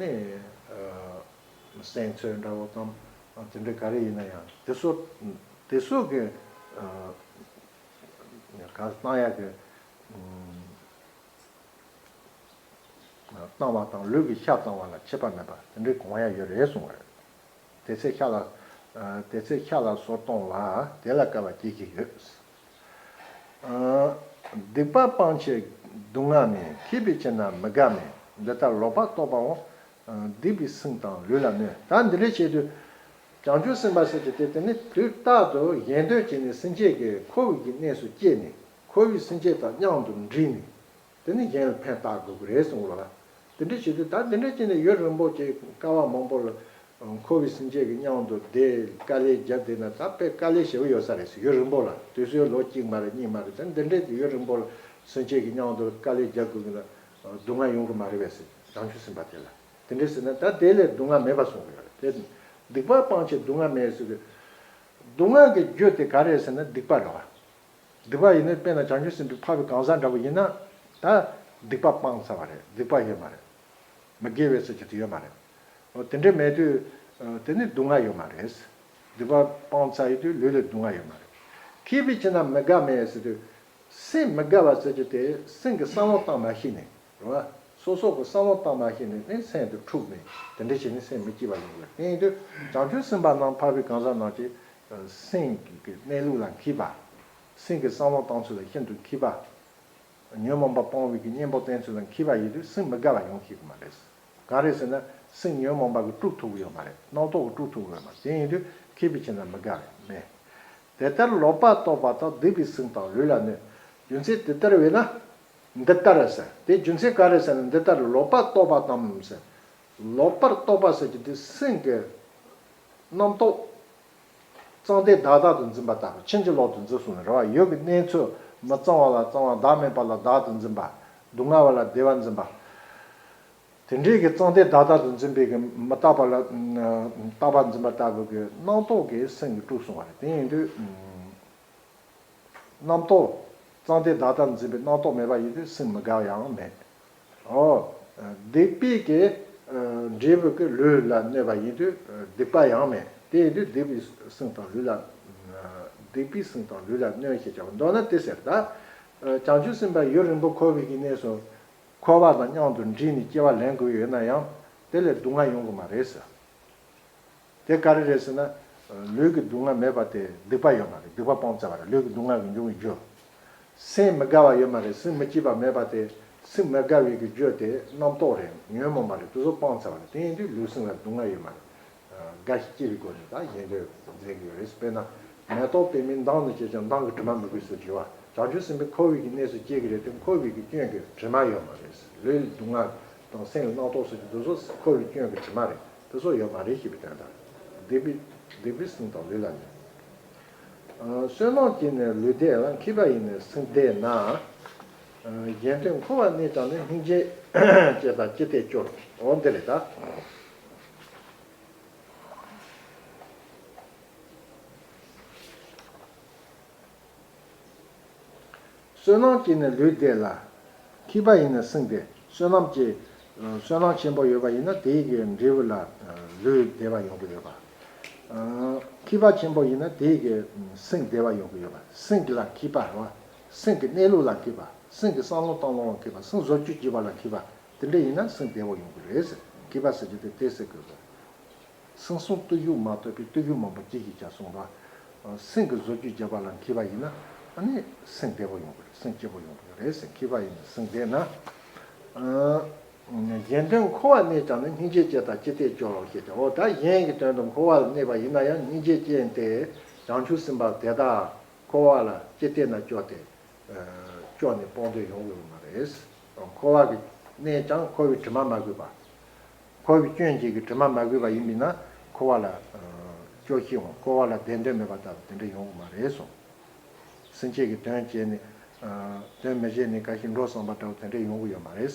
ནས་སྲན་ཚོད་འདྲ་བོ་དང་། དེ་འདྲ་ག་རེ་ཡིན་ན་ཡང་དེ་ཚོ་དེ་ཚོ་གི་ག་བཏང་ཡག་གི་བཏང་བ་དང་ལུས་ཀྱི་ཤ་བཏང་བ་ལ་ཁྱད་པར་མེད་པ་དེ་འདྲའི་གོང་ཡ་ཡོད་རེད་གསུངས་པ་རེད། དེ་ཚེ་ཤ་ལ། དེ་ཚེ་ཤ་ལ་སོར་གཏོང་བ་དེ་ལ་དཀའ་བ་སྐྱེ་གི་ཡོད། སྡིག་པ་སྤང་བྱེད་སྡུག་བསྔལ་མེད། མཁས་པའི་ཕྱིར་ན་མི་དགའ་མེད། འདི་ལྟར་ལོག་པར་རྟོག་པའང་། སྡིག་པའི་སེམས་དང་ལུས་ལ་གནོད། ད་འདི་འདྲའི་ཆེད་དུ། བྱང་ཆུབ་སེམས་དཔའ་ཟེར་གྱི་དེ་དེ་ནི་དུས་རྟག་ཏུ་གཞན་དོན་བྱས་ནས་སེམས་ཅན་གྱི་འཁོར་བའི་གནས་སུ་སྐྱེས་ནས་འཁོར་བའི་སེམས་ཅན་དང་མཉམ་དུ་འདྲིས་ནས། དེ་ནི་གཞན་ལ་ཕན་བཏགས་དགོས་ཀྱི་རེད་གསུངས་པ་ལ། དེ་འདྲ་བྱེད་དུས་ད་དེ་འདྲ་བྱས་ནས་ཡུན་རིང་པོ་ཅིག་དཀའ་བ་མང་པོ་ལ་འཁོར་བའི་སེམས་ཅན་གྱི་མཉམ་དུ་བསྡད་དཀའ་ལས་བརྒྱབ་བསྡད་ན་ད་དཔེ་དཀའ་ལས་ཞེ་པོ་ཡོད་ས་རེད་ཟེར། ཡུན་རིང་པོ་ལ་དུས་ཚོད་ལོ་གཅིག་མ་རེད་གཉིས་མ་རེད། ད་འདི་འདྲའི་ཡུན་རིང་པོ་ལ་སེམས་ཅན་གྱི་མཉམ་དུ་དཀའ་ལས་རྒྱག་དགོས་ཀྱི་ན་སྡུག་བསྔལ་ཡོང་གི་མ་རེད་པས་ཟེར། བྱང་ཆུབ་སེམས་དཔའ་དེ་ལ་དེ་འདྲ་ཟེར་ན་ད་དེ་ལས་སྡུག་བསྔལ་མེད་པ་གསུངས་ཀྱི་ཡོད་རེད། དེ་སྡིག་པ་སྤང་བྱེད་སྡུག་བསྔལ་མེད་ཟེར་དུས་སྡུག་བསྔལ་གྱི་རྒྱུ་དེ་ག་རེད་ཟེར་ན་སྡིག་པ་རེད་བ། སྡིག་པ་ཡིན་ན་དཔེར་ན་བྱང་ཆུབ་སེམས་དཔའི་འཕགས་པའི་གང་ཟག་འདྲ་བོ་ཡིན་ན་ད་སྡིག་པ་སྤངས་ཚར་བ་རེད། སྡིག་པ་ཡོད་མ་རེད། མི་དགེ་བའི་ཟེར་གྱི་དེ་ཡོད་མ་རེད། འོ་དེ་འདྲ་མེད་དུས་དེ་ནི་སྡུག་བསྔལ་ཡོད་མ་རེད། སྡིག་པ་སྤངས་ཚར་ཡོད་དུས་ལུས་ལ་སྡུག་བསྔལ་ཡོད་མ་རེད། མཁས་པའི་ཕྱིར་ན་མི་དགའ་མེད་ཟེར་དུས་སེམས་མི་དགའ་བ་ཟེར་གྱི་དེ་སེམས་ཀྱི་བསམ་བློ་བཏང་མ་ཤེས་ནས་རེད་བ། སོ་སོ་གི་བསམ་བློ་བཏང་མ་ཤེས་ནས་ནི་སེམས་དེ་འཁྲུགས་ནས་དེ་འདྲ་བྱས་ནས་སེམས་མི་སྐྱིད་པ་ཡོང་གི་རེད། དེ་ཡིན་དུས་བྱང་ཆུབ་སེམས་དཔའ་རྣམས་འཕགས་པའི་གང་ཟག་རྣམས་ཀྱིས་སེམས་ཀྱི་གནས་ལུགས་ལ་མཁས་པ། སེམས་ཀྱི་བསམ་བློ་བཏང་ཚུལ་ལ་ཤིན་ཏུ་མཁས་པ། ཉོན་མོངས་པ་སྤོང་བའི་གི་གཉེན་པོ་བསྟེན་ཚུལ་ལ་མཁས་པ་ཡིན་དུས་སེམས་མི་དགའ་བ་ཡོང་ཤེས་ཀྱི་མ་རེད། གང་རེད་ཟེར་ན་སེམས་ཉོན་མོངས་པ་གིས་དཀྲུག་ཐུབ་ཀྱི་ཡོད་མ་རེད། རྣམ་རྟོག་གིས་དཀྲུག་ཐུབ་ཀྱི་ཡོད་མ་རེད། དེ་ཡིན་དུས་མཁས་པའི་ཕྱིར་ན་མི་དགའ་བ་མེད། དེ་ལྟར་ལོག་པར་རྟོག་པ་དང་སྡིག་པའི་སེམས་དང་ལུས་ལ་གནོད། རྒྱུ་མཚན་དེ་ལྟར་བས་ན། འདི་ལྟར་ཟེར། དེ་རྒྱུ་མཚན་ག་རེ་ཟེར་ན་འདི་ལྟར་ལོག་པར་རྟོག་པ་དང་ཟེར། ལོག་པར་རྟོག་པ་ཟེར་གྱི་དེ་སེམས་ཀྱི་རྣམ་རྟོག་གཙང་དེ་བདག་ལྟར་དུ་འཛིན་པ་ལྟ་བུ། ཕྱིན་ཅི་ལོག་ཏུ་འཛིན་གསུངས་ནས་རེད་བ། ཡུལ་གྱི་གནས་ཚུལ་མི་གཙང་བ་ལ་གཙང་བ། བདག་མེད་པ་ལ་བདག་ཏུ་འཛིན་པ། སྡུག་བསྔལ་བ་ལ་བདེ་བར་འཛིན་པ། དེ་འདྲའི་གི་གཙང་དེ་བདག་ལྟར་དུ་འཛིན་པའི་གི་མི་རྟག་པ་ལ། རྟག་པར་འཛིན་པ་ལྟ་བུ་གི་རྣམ་རྟོག་གིས་སེམས་ཀྱི་དཀྲུགས་གསུངས་པ་རེད། དེ་ཡིན་དུས། རྣམ་རྟོག་གཙང་དེ་བདག་ལྟར་འཛིན་པའི་རྣམ་རྟོག་མེད་པ་ཡིན་དུས་སེམས་མི་དགའ་བ་ཡང་མེད། ཨོ། སྡིག་པའི་གི་འབྲས་བུ་གི་ལུས་ལ་གནོད་པ་ཡིན་དུས་སྡིག་པ་ཡང་མེད། དེ་ཡིན་དུས་སྡིག་པའི་སེམས་དང་ལུས་ལ། སྡིག་པའི་སེམས་དང་ལུས་ལ་གནོད་ཞེས་བྱ་བ་མདོར་ན་དེ་ཟེར། ད་བྱང་ཆུབ་སེམས་དཔའ་ཡུན་རིང་པོ་འཁོར་བའི་གི་གནས་སུ་འཁོར་བ་དང་མཉམ་དུ་འདྲིས་ནས་སྐྱེ་བ་ལེན་དགོས་ཡོད་ན་ཡང་དེ་ལས་སྡུག་བསྔལ་ཡོང་གི་མ་རེད་ཟེར། དེ་ག་རེ་རེད་ཟེར་ན། ལུས་ཀྱི་སྡུག་བསྔལ་མེད་པ་དེ་སྡིག་པ་ཡོད་མ་རེད། སྡིག་པ་སྤངས་ཚར་བ་རེད། ལུས་ཀྱི་སྡུག་བསྔལ་གྱི་འབྱུང་བའི་རྒྱུ། སེམས་མི་དགའ་བ་ཡོད་མ་རེད། སེམས་མི་སྐྱིད་པ་མེད་པ་དེ་སེམས་མི་དགའ་བའི་གི་རྒྱུ་དེ་རྣམ་རྟོག་རེད། ཉོན་མོངས་པ་རེད། དེ་ཚོ་སྤངས་ཚར་བ་རེད། དེ་ཡིན་དུས་ལུས་སེམས་ལ་སྡུག་བསྔལ་ཡོད་མ་རེད། དགའ་ཞིང་སྐྱིད་པའི་སྒོ་ནས་ད་གཞན་དོན་མཛད་ཀྱི་ཡོད་རེད། དཔེར་ན། མེ་ཏོག་པདྨའི་མདངས་ནི་སྐྱེད་ཀྱང་། མདངས་ཀྱི་དྲི་མ་མི་དགོས་ཟེར་གྱི་བ། བྱང་ཆུབ་སེམས་དཔའི་འཁོར་བའི་གི་གནས་སུ་སྐྱེ་གི་རེད་དེ་འཁོར་བའི་གི་སྐྱོན་གྱི་དྲི་མ་ཡོད་མ་རེད། ལུས་ལ་སྡུག་བསྔལ་དང་སེམས་ལ་རྣམ་རྟོག་སོགས་ཀྱི་འདི་ཚོ་འཁོར་བའི་སྐྱོན་གྱི་དྲི་མ་རེད། དེ་ཚོ་ཡོད་མ་རེད་ཞེས་པའི་དོན་དང་། སྡིག་པའི་སྡིག་པའི་སེམས་དང་ལུས་ལ་ནི། བསོད་ནམས་ཀྱིས་ནི་ལུས་བདེ་ལ། མཁས་པ་ཡིས་ནི་སེམས་བདེ་ན། གཞན་དོན་འཁོར་བར་གནས་ཀྱང་ནི། སྙིང་རྗེ་བསྐྱེད་དང་ཅི་སྟེ་སྐྱོ། འོ་འདི་རེད་ད། བསོད་ནམས་ཀྱིས་ནི་ལུས་བདེ་ལ། མཁས་པ་ཡིས་ནི་སེམས་བདེ། བསོད་ནམས་ཀྱི། བསོད་ནམས་ཆེན་པོ་ཡོད་པ་ཡིན་ན་དེའི་གི་འབྲས་བུ་ལ། ལུས་བདེ་བ་ཡོང་གི་ཡོད་པ། མཁས་པ་ཆེན་པོ་ཡིན་ན་དེའི་གི་སེམས་བདེ་བ་ཡོང་གི་ཡོད་པ། སེམས་ཀྱི་ལ་མཁས་པ་རེད་བ། སེམས་ཀྱི་གནས་ལུགས་ལ་མཁས་པ། སེམས་ཀྱི་བསམ་བློ་གཏོང་ལོང་ལ་མཁས་པ། སེམས་བཟོ་བཅོས་བྱེད་པ་ལ་མཁས་པ། དེ་འདྲ་ཡིན་ན་སེམས་བདེ་བོ་ཡོང་གི་རེད་ཟེར། མཁས་པ་ཟེར་རྒྱུ་དེ་དེ་ཟེར་དགོས་པ། སེམས་བསྲུང་བརྟུལ་ཞུགས་མ་གཏོགས་པའི་བརྟུལ་ཞུགས་མང་པོ་ཅི་ཞིག་བྱ་གསུངས་པ། སེམས་ཀྱི་བཟོ་བཅོས་བྱེད་པ་ལ་མཁས་པ་ཡིན་ན་ཨ་ནི་སེམས་བདེ་བོ་ཡོང་གི་རེད། སེམས་སྐྱིད་པོ་ཡོང་གི་རེད་ཟེར། མཁས་པ་ཡིན་ན་སེམས་བདེ་ན། གཞན་དོན་འཁོར་བར་གནས་ཀྱང་ནི། སྙིང་རྗེ་བསྐྱེད་དང་ཅི་སྟེ་སྐྱོ་ཞེས་ཀྱང་། འོ་ད་གཞན་གྱི་དོན་དུ་འཁོར་བ་ལ་གནས་པ་ཡིན་ན་ཡང་སྙིང་རྗེ་ཅན་དེ་བྱང་ཆུབ་སེམས་དཔའ་དེ་དག་འཁོར་བ་ལ་ཅི་སྟེ་ན་སྐྱོ་སྟེ། སྐྱོ་ནས་སྤོང་འདོད་ཡོང་གི་ཡོད་མ་རེད། འཁོར་བ་གི་གནས་ཀྱང་འཁོར་བའི་དྲི་མ་མ་གོས་པ། འཁོར་བའི་སྐྱོན་གྱི་གི་དྲི་མ་མ་གོས་པ་ཡིན་པས་ན་འཁོར་བ་ལ་སྐྱོ་ཤས་འོང་། འཁོར་བ་ལ་བདེ་འདོད་མེད་པ་ལྟ་བུ་དེ་འདྲ་ཡོང་གི་མ་རེད་གསུངས། སེམས་ཅན་གྱི་དོན་བྱས་ནས། དོན་མི་བྱེད་ནས་ག་ཞིག་འགྲོ་བསམ་པ་འདྲ་བོ་དེ་འདྲ་ཡོང་གི་ཡོད་མ་རེད།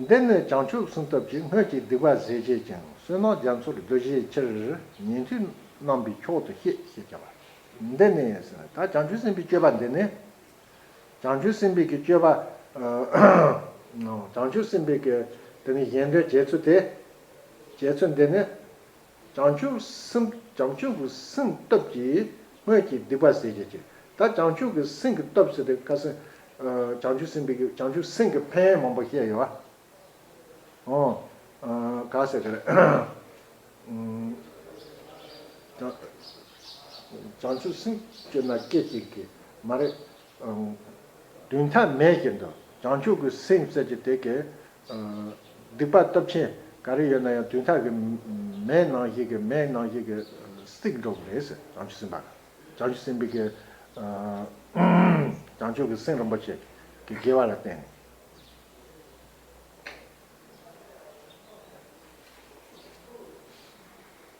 འདི་ནི་བྱང་ཆུབ་སེམས་སྟོབས་ཀྱིས། སྔོན་གྱི་སྡིག་པ་ཟད་བྱེད་ཅིང་། བསོད་ནམས་རྒྱ་མཚོར་བསྡུ་བྱའི་ཕྱིར། ཉན་ཐོས་རྣམ་པའི་མཆོག་ཏུ་བཤད་ཞེས་བྱ་བ། འདི་ནི་ཟེར་ན་ད་བྱང་ཆུབ་སེམས་དཔའི་སྤྱོད་པ་འདི་ནི། བྱང་ཆུབ་སེམས་དཔའི་གི་སྤྱོད་པ། བྱང་ཆུབ་སེམས་དཔའི་གི་དེ་ནི་གཞན་དོན་བྱེད་ཚུལ་དེ། བྱེད་ཚུལ་འདི་ནི། བྱང་ཆུབ་སེམས་བྱང་ཆུབ་ཀྱི་སེམས་སྟོབས་ཀྱིས་སྔོན་གྱི་སྡིག་པ་ཟད་བྱེད་ཅིང་། ད་བྱང་ཆུབ་ཀྱི་སེམས་ཀྱི་སྟོབས་ཟེར་དུས་ཁ་སང་། བྱང་ཆུབ་སེམས་དཔའི་གི་བྱང་ཆུབ་སེམས་ཀྱི་ཕན་ཡོན་མང་པོ་བཤད་ཡོད་པ། ཨོ། ག་ཟེར་གི་རེད། བྱང་ཆུབ་སེམས་བསྐྱེད་ན་སྐད་ཅིག་གིས་མ་རེད། དུས་མཐའ་མེད་བཞིན་དུ་བྱང་ཆུབ་ཀྱི་སེམས་ཟེར་གྱི་དེ་གའི་སྡིག་པ་སྟོབས་ཆེན་ག་རེ་ཡོད་ན་ཡང་དུས་མཐའ་གི་མེ་ནང་བཞིན་གྱི་མེ་ནང་བཞིན་གྱི་བསྲེགས་འགྲོ་གི་རེད་ཟེར། བྱང་ཆུབ་སེམས་དཔའ་བྱང་ཆུབ་སེམས་དཔའི་གི་བྱང་ཆུབ་ཀྱི་སེམས་རིན་པོ་ཆེ་གི་དགེ་བ་ལ་བརྟེན་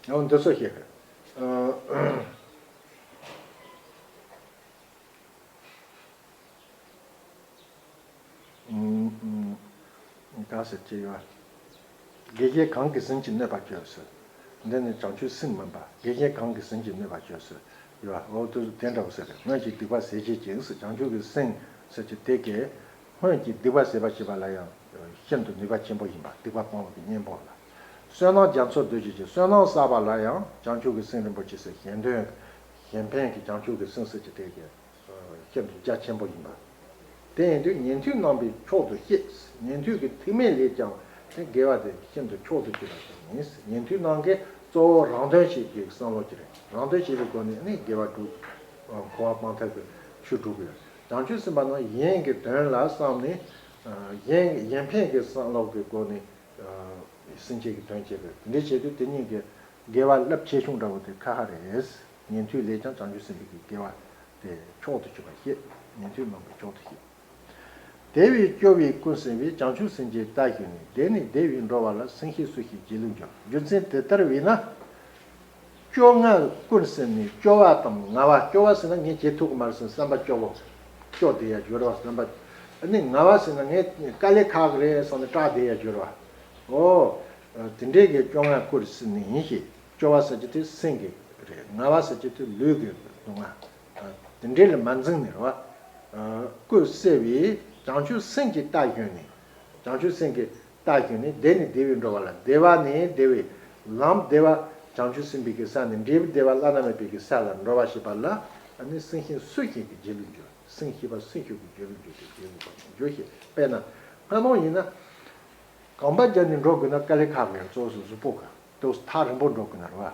ནས། འོ་འདི་ཚོ་ཞིག་ག་ཟེར་གྱི་ཡོད། དགེ་རྒན་གང་གིས་ཟིན་གྱིས་གནོད་པ་བྱོས་ཟེར། འདི་ནི་བྱང་ཆུབ་སེམས་མིན་པ། དགེ་རྒན་གང་གིས་ཟིན་གྱིས་གནོད་པ་བྱོས་ཟེར་ཡོད། འོ་དུ་དེ་འདྲ་བོ་ཟེར། སྔོན་གྱི་སྡིག་པ་ཟད་བྱེད་ཅིང་ཟེར། བྱང་ཆུབ་ཀྱི་སེམས་ཟེར་གྱི་དེ་གས་སྔོན་གྱི་སྡིག་པ་ཟད་པར་བྱེད་པ་ལ་ཡང་ཤིན་ཏུ་ནུས་པ་ཆེན་པོ་ཡིན་པ། སྡིག་པ་སྤོང་བའི་གཉེན་པོ་ལ། བསོད་ནམས་རྒྱ་མཚོར་འདོད་བྱེད་ཅིང་། བསོད་ནམས་བསགས་པ་ལ་ཡང་བྱང་ཆུབ་ཀྱི་སེམས་རིན་པོ་ཆེ་ཟེར། གཞན་དོན་གཞན་ཕན་གྱི་བྱང་ཆུབ་ཀྱི་སེམས་ཟེར་གྱི་དེ་གས་ཤིན་ཏུ་རྒྱ་ཆེན་པོ་ཡིན་པ། དེ་ཡིན་དུས་ཉན་ཐོས་རྣམ་པའི་མཆོག་ཏུ་བཤད། ཉན་ཐོས་ཀྱི་ཐུགས་སྨོན་ལས་ཀྱང་དེ་དགེ་བ་དེ་ཤིན་ཏུ་མཆོག་ཏུ་གྱུར་པ་ཞིག་ཡིན། ཉན་ཐོས་རྣམས་ཀྱིས་གཙོ་བོ་རང་དོན་བྱེད་ཀྱི་བསམ་བློ་ཅིག་རེད། རང་དོན་བྱེད་པའི་སྒོ་ནས་ནི་དགེ་བ་སྒྲུབ། འཁོར་བ་སྤང་ཐབས་ཀྱི་ཆོས་སྒྲུབ་དགོས། བྱང་ཆུབ་སེམས་དཔའ་རྣམས་གཞན་གྱི་དོན་ལ་བསམ་ནས། གཞན་གཞན་ཕན་གྱི་བསམ་བློ་གི་སྒོ་ནས། སེམས་ཅན་གྱི་དོན་བྱེད་དགོས། དེ་འདྲ་བྱེད་དུས་དེ་གཉིས་ཀྱི་དགེ་བ་རླབས་ཆེ་ཆུང་འདྲ་བོ་དེ་ཁ་ཁ་རེད། ཉན་ཐོས་ལས་ཀྱང་བྱང་ཆུབ་སེམས་དཔའི་གི་དགེ་བ་དེ་མཆོག་ཏུ་གྱུར་པ་བཤད། ཉན་ཐོས་རྣམ་པའི་མཆོག་ཏུ་བཤད། དེ་བས་སྐྱོ་བས་ཀུན་སེལ་བའི། བྱང་ཆུབ་སེམས་ཅན་བལྟ་བཞིན་ནས། བདེ་ནས་བདེ་བའི་འགྲོ་བ་ལ། སེམས་ཤེས་སུ་ཞིག་སྒྱིད་ལུག་འགྱུར། རྒྱུ་མཚན་དེ་ལྟར་བས་ན། སྐྱོ་ང་ཀུན་སེལ་ནས། སྐྱོ་བ་དང་ངལ་བ། སྐྱོ་བ་ཟེར་ན་ངས་བྱེད་ཐུབ་ཀྱི་མ་རེད་ཟེར་ནས་བསམ་པ་སྐྱོ་བོ། སྐྱོ་བསྡད་ཡ་འགྱུར་བ་བསམ་པ། ཨ་ནི་ངལ་བ་ཟེར་ན་ངས་དཀའ་ལས་ཁག་གི་རེད་བསམ་ནས་སྐྲག་བསྡད་ཡ་འགྱུར་བ། ཨོ། དེ་འདྲའི་གི་སྐྱོ་ང་ཀུན་སེལ་ནས་ཡིན་ཞེས། སྐྱོ་བ་ཟེར་གྱི་དེ་སེམས་ཀྱི་རེད། ངལ་བ་ཟེར་གྱི་དེ་ལུས་ཀྱི་སྡུག་བསྔལ། དེ་འདྲའི་ལ་མ་འཛིན་ནས་རེད་བ། ཀུན་སེལ་བའི་བྱང་ཆུབ་སེམས་ཀྱིས་བལྟ་བཞིན་ནས། བྱང་ཆུབ་སེམས་ཀྱིས་བལྟ་བཞིན་ནས། བདེ་ནས་བདེ་བའི་འགྲོ་བ་ལ། བདེ་བ་ནས་བདེ་བའི་ལམ་བདེ་བ་བྱང་ཆུབ་སེམས་དཔའི་གི་ས་ནས་འབྲས་བུ་བདེ་བ་བླ་ན་མེད་པའི་གི་ས་ལ་འགྲོ་བ་ཞེས་པ་ལ། ཨ་ནི་སེམས་ཤེས་སུ་ཞིག་གི་སྒྱིད་ལུག་འགྱུར། སེམས་ཤེས་པ་སུ་ཞིག་གི་སྒྱིད་ལུག་འགྱུར་ཏེ་སྒྱིད་ལུག་པ་འགྱུར་ཞེས། དཔེར་ན་སྔ་མོ་ཡིན་ན། གོམ་པ་བརྒྱབ་ནས་འགྲོ་དགོས་ན་དཀའ་ལས་ཁག་པོ་ཡོད། གཙོ་བོ་གཟུགས་པོ་གི་ཏོག་ཙམ་ཐག་རིང་པོ་འགྲོ་དགོས་ན་རེད་བ།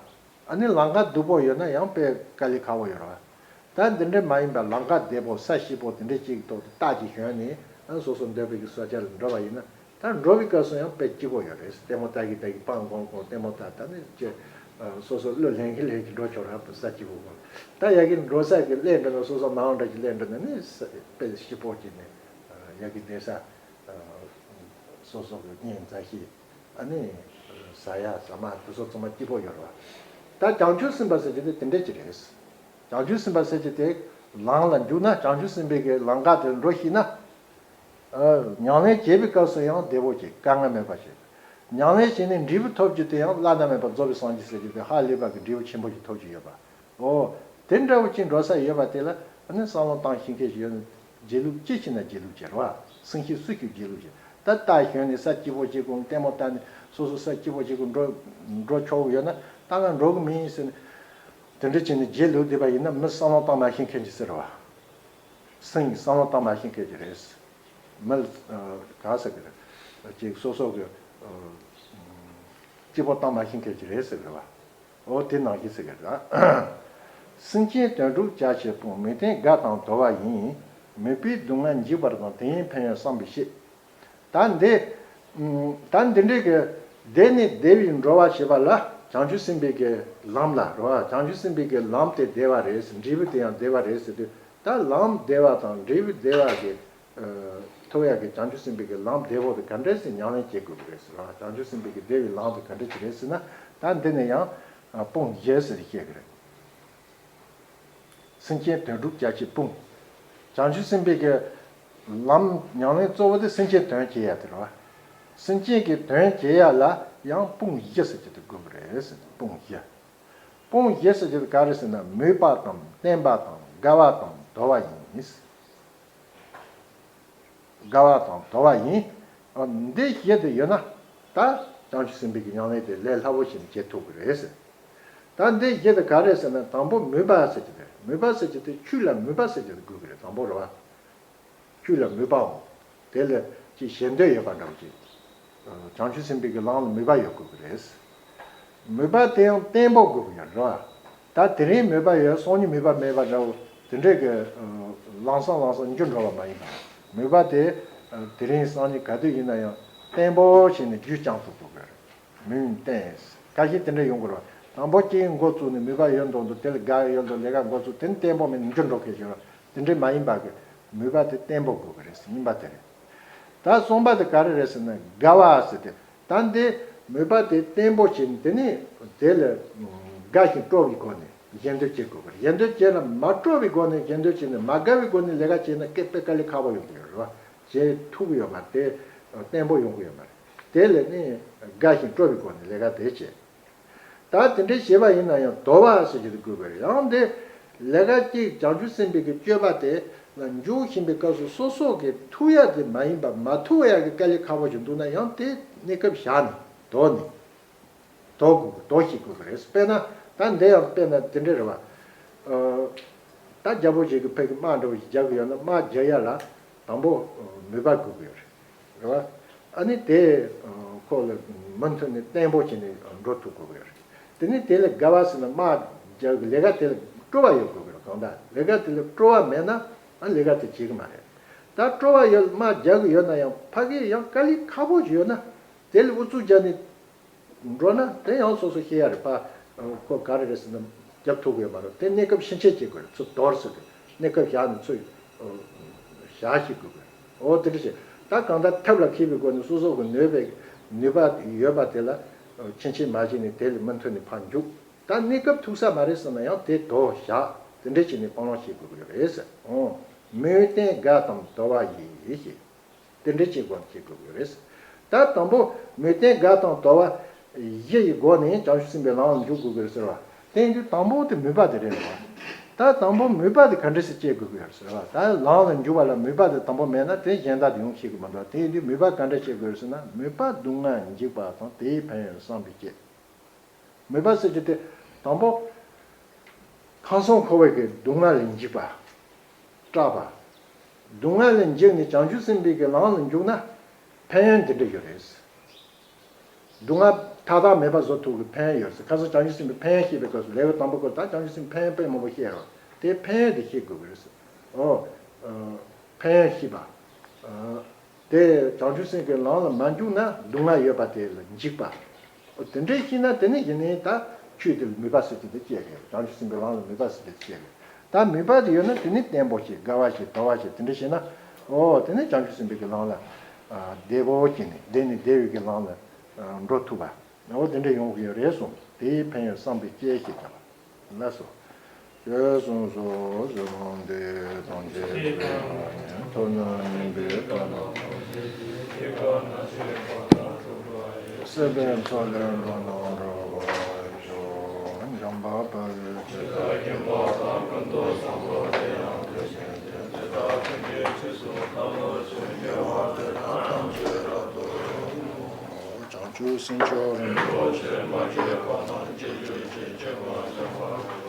ཨ་ནི་ལམ་ཁ་སྡུག་པོ་ཡོད་ན་ཡང་དཔེ་དཀའ་ལས་ཁག་པོ་ཡོད་རེད་བ། ད་འདི་འདྲ་མ་ཡིན་པ་ལམ་ཁ་བདེ་པོ་ས་སྐྱིད་པོ་དེ་འདྲ་ཅིག་ཐོག་ཏུ་རྟ་ཅིག་ཞོན་ནས། ཨ་སོ་སོ་འདོད་པའི་གི་ས་ཆ་ལ་འགྲོ་བ་ཡིན་ན། ད་འགྲོ་བའི་སྐབས་སུ་ཡང་དཔེ་སྐྱིད་པོ་ཡོད་རེད། ལྟད་མོ་ལྟ་གི་ལྟ་གི་པང་གོང་གོང་ལྟད་མོ་ལྟ་ལྟ་ནས་ཅེ། སོ་སོ་གླུ་ལེན་གི་ལེན་གི་འགྲོ་ཆོག་རབ་ཏུ་ས་སྐྱིད་པོ་གོ། ད་ཡ་གི་འགྲོ་ས་གི་སླེབས་འགྲོ་ན་སོ་སོ་མང་འདྲ་ཅིག་སླེབས་འགྲོ་ན་ནི་དཔེ་སྐྱིད་པོ་ཅིག་ནས་ཡ་གི་བསྡད་ས། སོ་སོ་གི་གཉེན་མཛའ་བཤེས། ཨ་ནི་ཟ་ཡ་ཟ་མ་དེ་ཚོ་ཚང་མ་སྐྱིད་པོ་ཡོད་རེད་བ། ད་བྱང་ཆུབ་སེམས་དཔའ་ཟེར་གྱི་དེ་དེ་འདྲ་ཅིག་རེད། བྱང་ཆུབ་སེམས་དཔའ་ཟེར་གྱི་དེ་ལམ་ལ་འཇུག་ན། བྱང་ཆུབ་སེམས་དཔའི་གི་ལམ་ཁ་དེར་འགྲོ་ཤེས་ན། ཨ་ཉམས་ལེན་བྱེད་པའི་སྐབས་སུ་ཡང་བདེ་པོ་བྱེད། དཀའ་ངལ་མེད་པ་བྱེད། ཉམས་ལེན་བྱས་ནས་འབྲས་བུ་ཐོབ་རྒྱུ་དེ་ཡང་བླ་ན་མེད་པ་རྫོགས་པའི་སངས་རྒྱས་ཟེར་གྱི་དེ་ཧ་ལས་པ་གི་འབྲས་བུ་ཆེན་པོ་ཞིག་ཐོབ་ཀྱི་ཡོད་པ། ཨོ། དེ་འདྲ་བོ་ཅིག་འགྲོ་ས་ཡོད་པ་དེ་ལ་ཨ་ནི་བསམ་བློ་བཏང་ཤེས་མཁན་ཞིག་ཡོད་ན་སྒྱིད་ལུག་ཅི་ཞིག་ན་སྒྱིད་ལུག་ཅེས་རེད་བ། སེམས་ཤེས་སུ་ཞིག་སྒྱིད་ལུག་ཅེས། ད་རྟ་ཞོན་ནས་ས་སྐྱིད་པོ་ཅིག་གོ། ལྟད་མོ་ལྟ་ནས་སོ་སོ་ས་སྐྱིད་པོ་ཅིག་གོ་འགྲོ་འགྲོ་ཆོག་གི་ཡོད་ན། ད་ང་འགྲོ་གི་མིན་ཟེར་ནས་དེ་འདྲ་བྱས་ནས་སྒྱིད་ལུག་བསྡད་པ་ཡིན་ན་མི་བསམ་བློ་བཏང་མ་ཤེས་མཁན་ཅིག་ཟེར་བ། སེམས་བསམ་བློ་བཏང་མ་ཤེས་མཁན་ཅིག་རེད། མི་ག་ཟེར་གི་རེད། ཅིག་སོ་སོ་གི་སྐྱིད་པོ་བཏང་མ་ཤེས་མཁན་ཅིག་རེད་ཟེར་གི་རེད་བ། འོ་དེ་ནང་བཞིན་ཟེར་གི་རེད། སེམས་ཅན་དོན་སྒྲུབ་བྱ་ཕྱིར་སྤོང་། མི་བརྟེན་དགའ་དང་དོར་བ་ཡིན། མོས་པས་སྡུག་བསྔལ་འཇིགས་པ་དང་། དེ་ཡི་ཕན་ཡོན་བསམ་པས་ཤེས། ད་འདི། ད་འདི་འདྲའི་གི་བདེ་ནས་བདེ་བའི་འགྲོ་བ་བྱེད་པ་ལ་བྱང་ཆུབ་སེམས་དཔའི་གི་ལམ་ལ་རོ། བྱང་ཆུབ་སེམས་དཔའི་གི་ལམ་དེ་བདེ་བ་རེད། འབྲས་བུ་དེ་ཡང་བདེ་བ་རེད་ཟེར་དུས། ད་ལམ་བདེ་བ་དང་འབྲས་བུ་བདེ་བ་གི་ཐོབ་ཡག་གི་བྱང་ཆུབ་སེམས་དཔའི་གི་ལམ་བདེ་བོ་དེ་ག་འདྲས་སེ་ཉམས་ལེན་བྱེད་དགོས་ཀྱི་རེད་ཟེར་བ། བྱང་ཆུབ་སེམས་དཔའི་གི་བདེ་བའི་ལམ་དེ་ག་འདྲས་ཅིག་རེད་ཟེར་ན། ད་འདི་ནས་ཡང་སྤོང་བཞི་ཟེར་བཤད་ཀྱི་རེད། སེམས་ཅན་དོན་སྒྲུབ་བྱ་ཕྱིར་སྤོང་། བྱང་ཆུབ་སེམས་དཔའི་གི་ལམ་ཉམས་ལེན་གཙོ་བོ་དེ་སེམས་ཅན་དོན་བྱེད་ཡ་དེ་རེད་བ། སེམས་ཅན་གྱི་དོན་བྱེད་ཡ་ལ་ཡང་སྤོང་བཞི་ཟེར་གྱི་དེ་དགོས་ཀྱི་རེད་ཟེར། སྤོང་བཞི། སྤོང་བཞི་ཟེར་གྱི་དེ་ག་རེ་ཟེར་ན། མོས་པ་དང་བརྟན་པ་དང་དགའ་བ་དང་དོར་བ་ཡིན། དགའ་བ་དང་དོར་བ་ཡིན། འདི་བཞི་དེ་ཡོད་ན་ད་བྱང་ཆུབ་སེམས་དཔའི་གི་ཉམས་ལེན་དེ་ལས་སླ་པོ་ཞིག་བྱེད་ཐུབ་ཀྱི་རེད། ད་འདི་བཞི་དེ་ག་རེ་ཟེར་ན། དང་པོ་མོས་པ་ཟེར་གྱི་དེ་རེད། མོས་པ་ཟེར་གྱི་དེ་ཆོས་ལ་མོས་པ་ཟེར་གྱི་དེ་དགོས་ཀྱི་རེད། དང་པོ་རེད་བ། ཆོས་ལ་མོས་པའམ། དེ་ལ་ཅིག་ཞེ་འདོད་ཡོད་པ་འདྲ་བོ་ཅིག་བྱང་ཆུབ་སེམས་དཔའི་གི་ལམ་ལ་མོས་པ་ཡོད་དགོས་ཀྱི་རེད། མོས་པ་དེ་ཡང་བརྟན་པོ་དགོས་ཀྱི་ཡོད་རེད་བ། ད་དེ་རིང་མོས་པ་ཡོད། སང་ཉིན་མོས་པ་མེད་པ་འདྲ་བོ་དེ་འདྲའི་གི་ལམ་སང་ལམ་སང་འགྱུར་འགྲོ་བ་མ་ཡིན་པ། མོས་པ་དེ་དེ་རིང་སང་ཉིན་ག་དུས་ཡིན་ན་ཡང་བརྟན་པོ་བྱས་ནས་རྒྱུན་བསྐྱང་ཐུབ་དགོས་ཀྱི་རེད། མོས་བརྟན། ཁ་ཤས་དེ་འདྲ་ཡོང་གི་རེད་བ། དང་པོ་སྐྱེས་འགོ་བཙུགས་ནས་མོས་པ་ཡོད་མདོག་མདོག་དེ་ལ་དགའ་ཡོད་མདོག་ལས་ཀ་འགོ་བཙུགས། དེ་ནི་བརྟན་པོ་མེད་ནས་འགྱུར་འགྲོ་མཁན་ཞིག་རེད། དེ་འདྲ་མ་ཡིན་པ་གི་མོས་པ་དེ་བརྟན་པོ་དགོས་ཀྱི་རེད། གཉིས་པ་དེ་རེད། ད་གསུམ་པ་དེ་ག་རེ་རེད་ཟེར་ན། དགའ་བ་ཟེར་ཏེ། ད་འདི་མོས་པ་དེ་བརྟན་པོ་བྱས་ནས་དེ་ནི་དེ་ལ་དགའ་ཞིང་སྤྲོ་བའི་སྒོ་ནས་གཞན་དོན་བྱེད་དགོས་ཀྱི་རེད། གཞན་དོན་བྱེད་ལ་མ་སྤྲོ་བའི་སྒོ་ནས་གཞན་དོན་བྱས་ནས་མ་དགའ་བའི་སྒོ་ནས་ལས་ཀ་བྱས་ན་དཔེ་དཀའ་ལས་ཁག་པོ་ཡོང་གི་ཡོད་རེད་བ། བྱེད་ཐུབ་ཀྱི་ཡོད་མ་རེད། དེ་བརྟན་པོ་ཡོང་གི་ཡོད་མ་རེད། དེ་ལ་ནི་དགའ་ཞིང་སྤྲོ་བའི་སྒོ་ནས་ལས་ཀ་དེ་བྱེད། ད་དེ་འདྲའི་བྱས་པ་ཡིན་ན་ཡང་དོར་བ་ཟེར་གྱི་དེ་དགོས་པ་རེད། ཡང་དེ་ལས་ཀ་གཅིག་བྱང་ཆུབ་སེམས་དཔའི་གི་སྤྱོད་པ་དེ་ལ་འཇུག་བཞིན་པའི་སྐབས་སུ་སོ་སོ་གི་ཐུབ་ཡ་དེ་མ་ཡིན་པ། མ་ཐུབ་ཡ་གི་དཀའ་ལས་ཁག་པོ་ཞིག་འདུག་ན་ཡང་དེ་གནས་སྐབས་བཞག་ནས་དོར་ནས། དོར་དགོས། དོར་ཤེས་དགོས་པ་རེད། དཔེར་ན་ད་འདི་ཡང་དཔེར་ན་དེ་འདྲ་རེད་བ། ཨ། ད་རྒྱལ་པོ་ཞིག་གིས་ཕ་གི་དམག་འདྲ་བོ་ཞིག་རྒྱག་གི་ཡོད་ན་དམག་རྒྱག་ཡ་ལ་དང་པོ་མོས་པ་དགོས་ཀྱི་ཡོད་རེད། རེད་བ། ཨ་ནི་དེ་ཁོ་ལ་མུ་མཐུད་ནས་བརྟན་པོ་བྱས་ནས་འགྲོ་ཐུབ་དགོས་ཀྱི་ཡོད་རེད། དེ་ནས་དེ་ལ་དགའ་བ་ཟེར་ན་དམག་རྒྱག་གི་ལས་ཀ་དེ་ལ་སྤྲོ་བ་ཡོད་དགོས་ཀྱི་རེད། གང་ལྟར་ལས་ཀ་དེ་ལ་སྤྲོ་བ་མེད་ན་ཨ་ལས་ཀ་དེ་བྱེད་ཀྱི་མ་རེད། ད་སྤྲོ་བ་ཡོད། དམག་རྒྱག་གི་ཡོད་ན་ཡང་ཕ་གི་ཡང་དཀའ་ལས་ཁག་པོ་ཞིག་ཡོད་ན་དེ་ལ་ཨུ་ཚུགས་རྒྱག་ནས་འགྲོ་ན་དེ་ཡང་སོ་སོ་ཤེས་ཡ་རེད་པ། ཁོ་ག་རེ་རེད་ཟེར་ན་རྒྱབ་ཐུབ་ཀྱི་ཡོད་མ་རེད། དེ་གནས་སྐབས་ཕྱིན་ཆད་བྱེད་དགོས་རེད། ཚུར་དོར་ཟེར་དུས་གནས་སྐབས་བཞག་ནས་ཚུར་བཞག་ཤེས་དགོས་རེད། འོ་དེ་འདྲ་བྱས། ད་གང་ལྟར་ཐབས་ལ་མཁས་པའི་སྒོ་ནས་སོ་སོ་གི་ནུས་པའི་ནུས་པ་ཡོད་པ་དེ་ལ་ཕྱིན་ཆད་མ་བྱས་ནས་དེ་ལ་མུ་མཐུད་ནས་ཕར་འཇུག་ད་གནས་སྐབས་ཐུག་ས་མ་རེད་ཟེར་ན་ཡང་དེ་དོར་བཞག་དེ་འདྲ་བྱས་ནས་སྤང་བླང་བྱེད་དགོས་ཀྱི་རེད་ཟེར། འོ། མོས་བརྟན་དགའ་དང་དོར་བ་བཞི་ཞེས། དེ་འདྲ་བྱེད་དགོས་བྱེད་དགོས་ཀྱི་རེད། ད་དང་པོ་མོས་བརྟན་དགའ་དང་དོར་བ་བཞི་ཡི་སྒོ་ནས་བྱང་ཆུབ་སེམས་དཔའི་ལམ་ལ་འཇུག་དགོས་ཀྱི་རེད་ཟེར་བ། དེ་ཡིན་དུས་དང་པོ་དེ་མོས་པ་དེ་རེད་བ། ད་དང་པོ་མོས་པ་དེ་ག་འདྲ་སེ་སྐྱེ་དགོས་ཀྱི་ཡོད་ཟེར་བ། ད་ལམ་ལ་འཇུག་པ་ལ་མོས་པ་དེ་དང་པོ་མེད་ན་དེ་གཞན་དག་དེ་ཡོང་ཤེས་ཀྱི་མི་འདུག་དེ་ཡིན་དུས་མོས་པ་ག་འདྲ་སྐྱེ་དགོས་ཟེར་ན། མོས་པ་སྡུག་བསྔལ་འཇིགས་པ་དང་དེའི་ཕན་ཡོན་བསམ་པས་བསྐྱེད། མོས་པ་ཟེར་རྒྱུ་དེ་དང་པོ་ཁམས་གསུམ་འཁོར་བའི་གི་སྡུག་བསྔལ་ལས་འཇིགས་པ། སྐྲག་པ། སྡུག་བསྔལ་ལས་འཇིགས་ནས་བྱང་ཆུབ་སེམས་དཔའི་གི་ལམ་ལ་འཇུག་ན་ཕན་ཡོན་འདི་འདྲ་ཡོད་རེད། སྡུག་བསྔལ་མཐའ་དག་མེད་པ་བཟོ་ཐུབ་ཀྱི་ཕན་ཡོན་ཡོད་རེད། ཁ་སང་བྱང་ཆུབ་སེམས་དཔའི་ཕན་ཡོན་བཤད་པའི་སྐབས་སུ་ལེའུ་དང་པོ་སྐོར་ད་བྱང་ཆུབ་སེམས་དཔའི་ཕན་ཡོན་དཔེ་མང་པོ་བཤད་རོགས། དེའི་ཕན་ཡོན་དེ་ཤེས་དགོས་ཀྱི་རེད། ཨོ། ཕན་ཡོན་ཤེས་པ། དེ་བྱང་ཆུབ་སེམས་ཀྱི་ལམ་ལ་མ་འཇུག་ན་སྡུག་བསྔལ་ཡོད་པ་དེ་ལ་འཇིགས་པ། དེ་འདྲའི་ཤེས་ན་དེ་ནི་ཡིན་ནའི་ད་ཆོས་དེ་ལ་མོས་པ་ཟེར་གྱི་འདི་སྐྱེ་གི། བྱང་ཆུབ་སེམས་ཀྱི་ལམ་ལ་མོས་པ་ཟེར་གྱི་འདི་སྐྱེ་གི། ད་མོས་པ་དེ་ཡོད་ན་དེ་ནི་བརྟན་པོ་བྱེད། དགའ་བ་བྱེད། དོར་བ་བྱེད། དེ་འདྲ་བྱེད་ན་ཨོ་དེ་ནི་བྱང་ཆུབ་སེམས་དཔའི་གི་ལམ་ལ་བདེ་པོ་བྱས་ནས་བདེ་ནས་བདེ་བའི་གི་ལམ་ལ་འགྲོ་ཐུབ་པ། ཨོ་དེ་འདྲ་ཡོང་གི་ཡོད་རེད་གསུངས། དེའི་ཕན་ཡོན་བསམ་པས་བསྐྱེད་ཞེས་བྱ་བ། ལགས་སོ། ཞེས་གསུངས་སོ། ཞེས་གསུངས་ཏེ། ཐམས་ཅད་ཀྱི་ཐོབ་ནས་ཉེས་པའི་དགྲ་རྣམས་སྲིད་པའི་མཚོ་ལས་འགྲོ་རྣམས་སྒྲོལ་བར་ཤོག་འཇམ་དཔལ་དཔའ་བོས་ཇི་ལྟར་མཁྱེན་པ་དང་། ཀུན་ཏུ་བཟང་པོ་དེ་ཡང་དེ་བཞིན་ཏེ། དེ་དག་ཀུན་གྱི་རྗེས་སུ་བདག་སློབ་ཅིང་། དགེ་བ་འདི་དག་ཐམས་ཅད་རབ་ཏུ་བསྔོ། བྱང་ཆུབ་སེམས་མཆོག་རིན་པོ་ཆེ། མ་སྐྱེས་པ་དང་སྐྱེ་གྱུར་ཅིང་། སྐྱེ་བ་འཇམ་པ།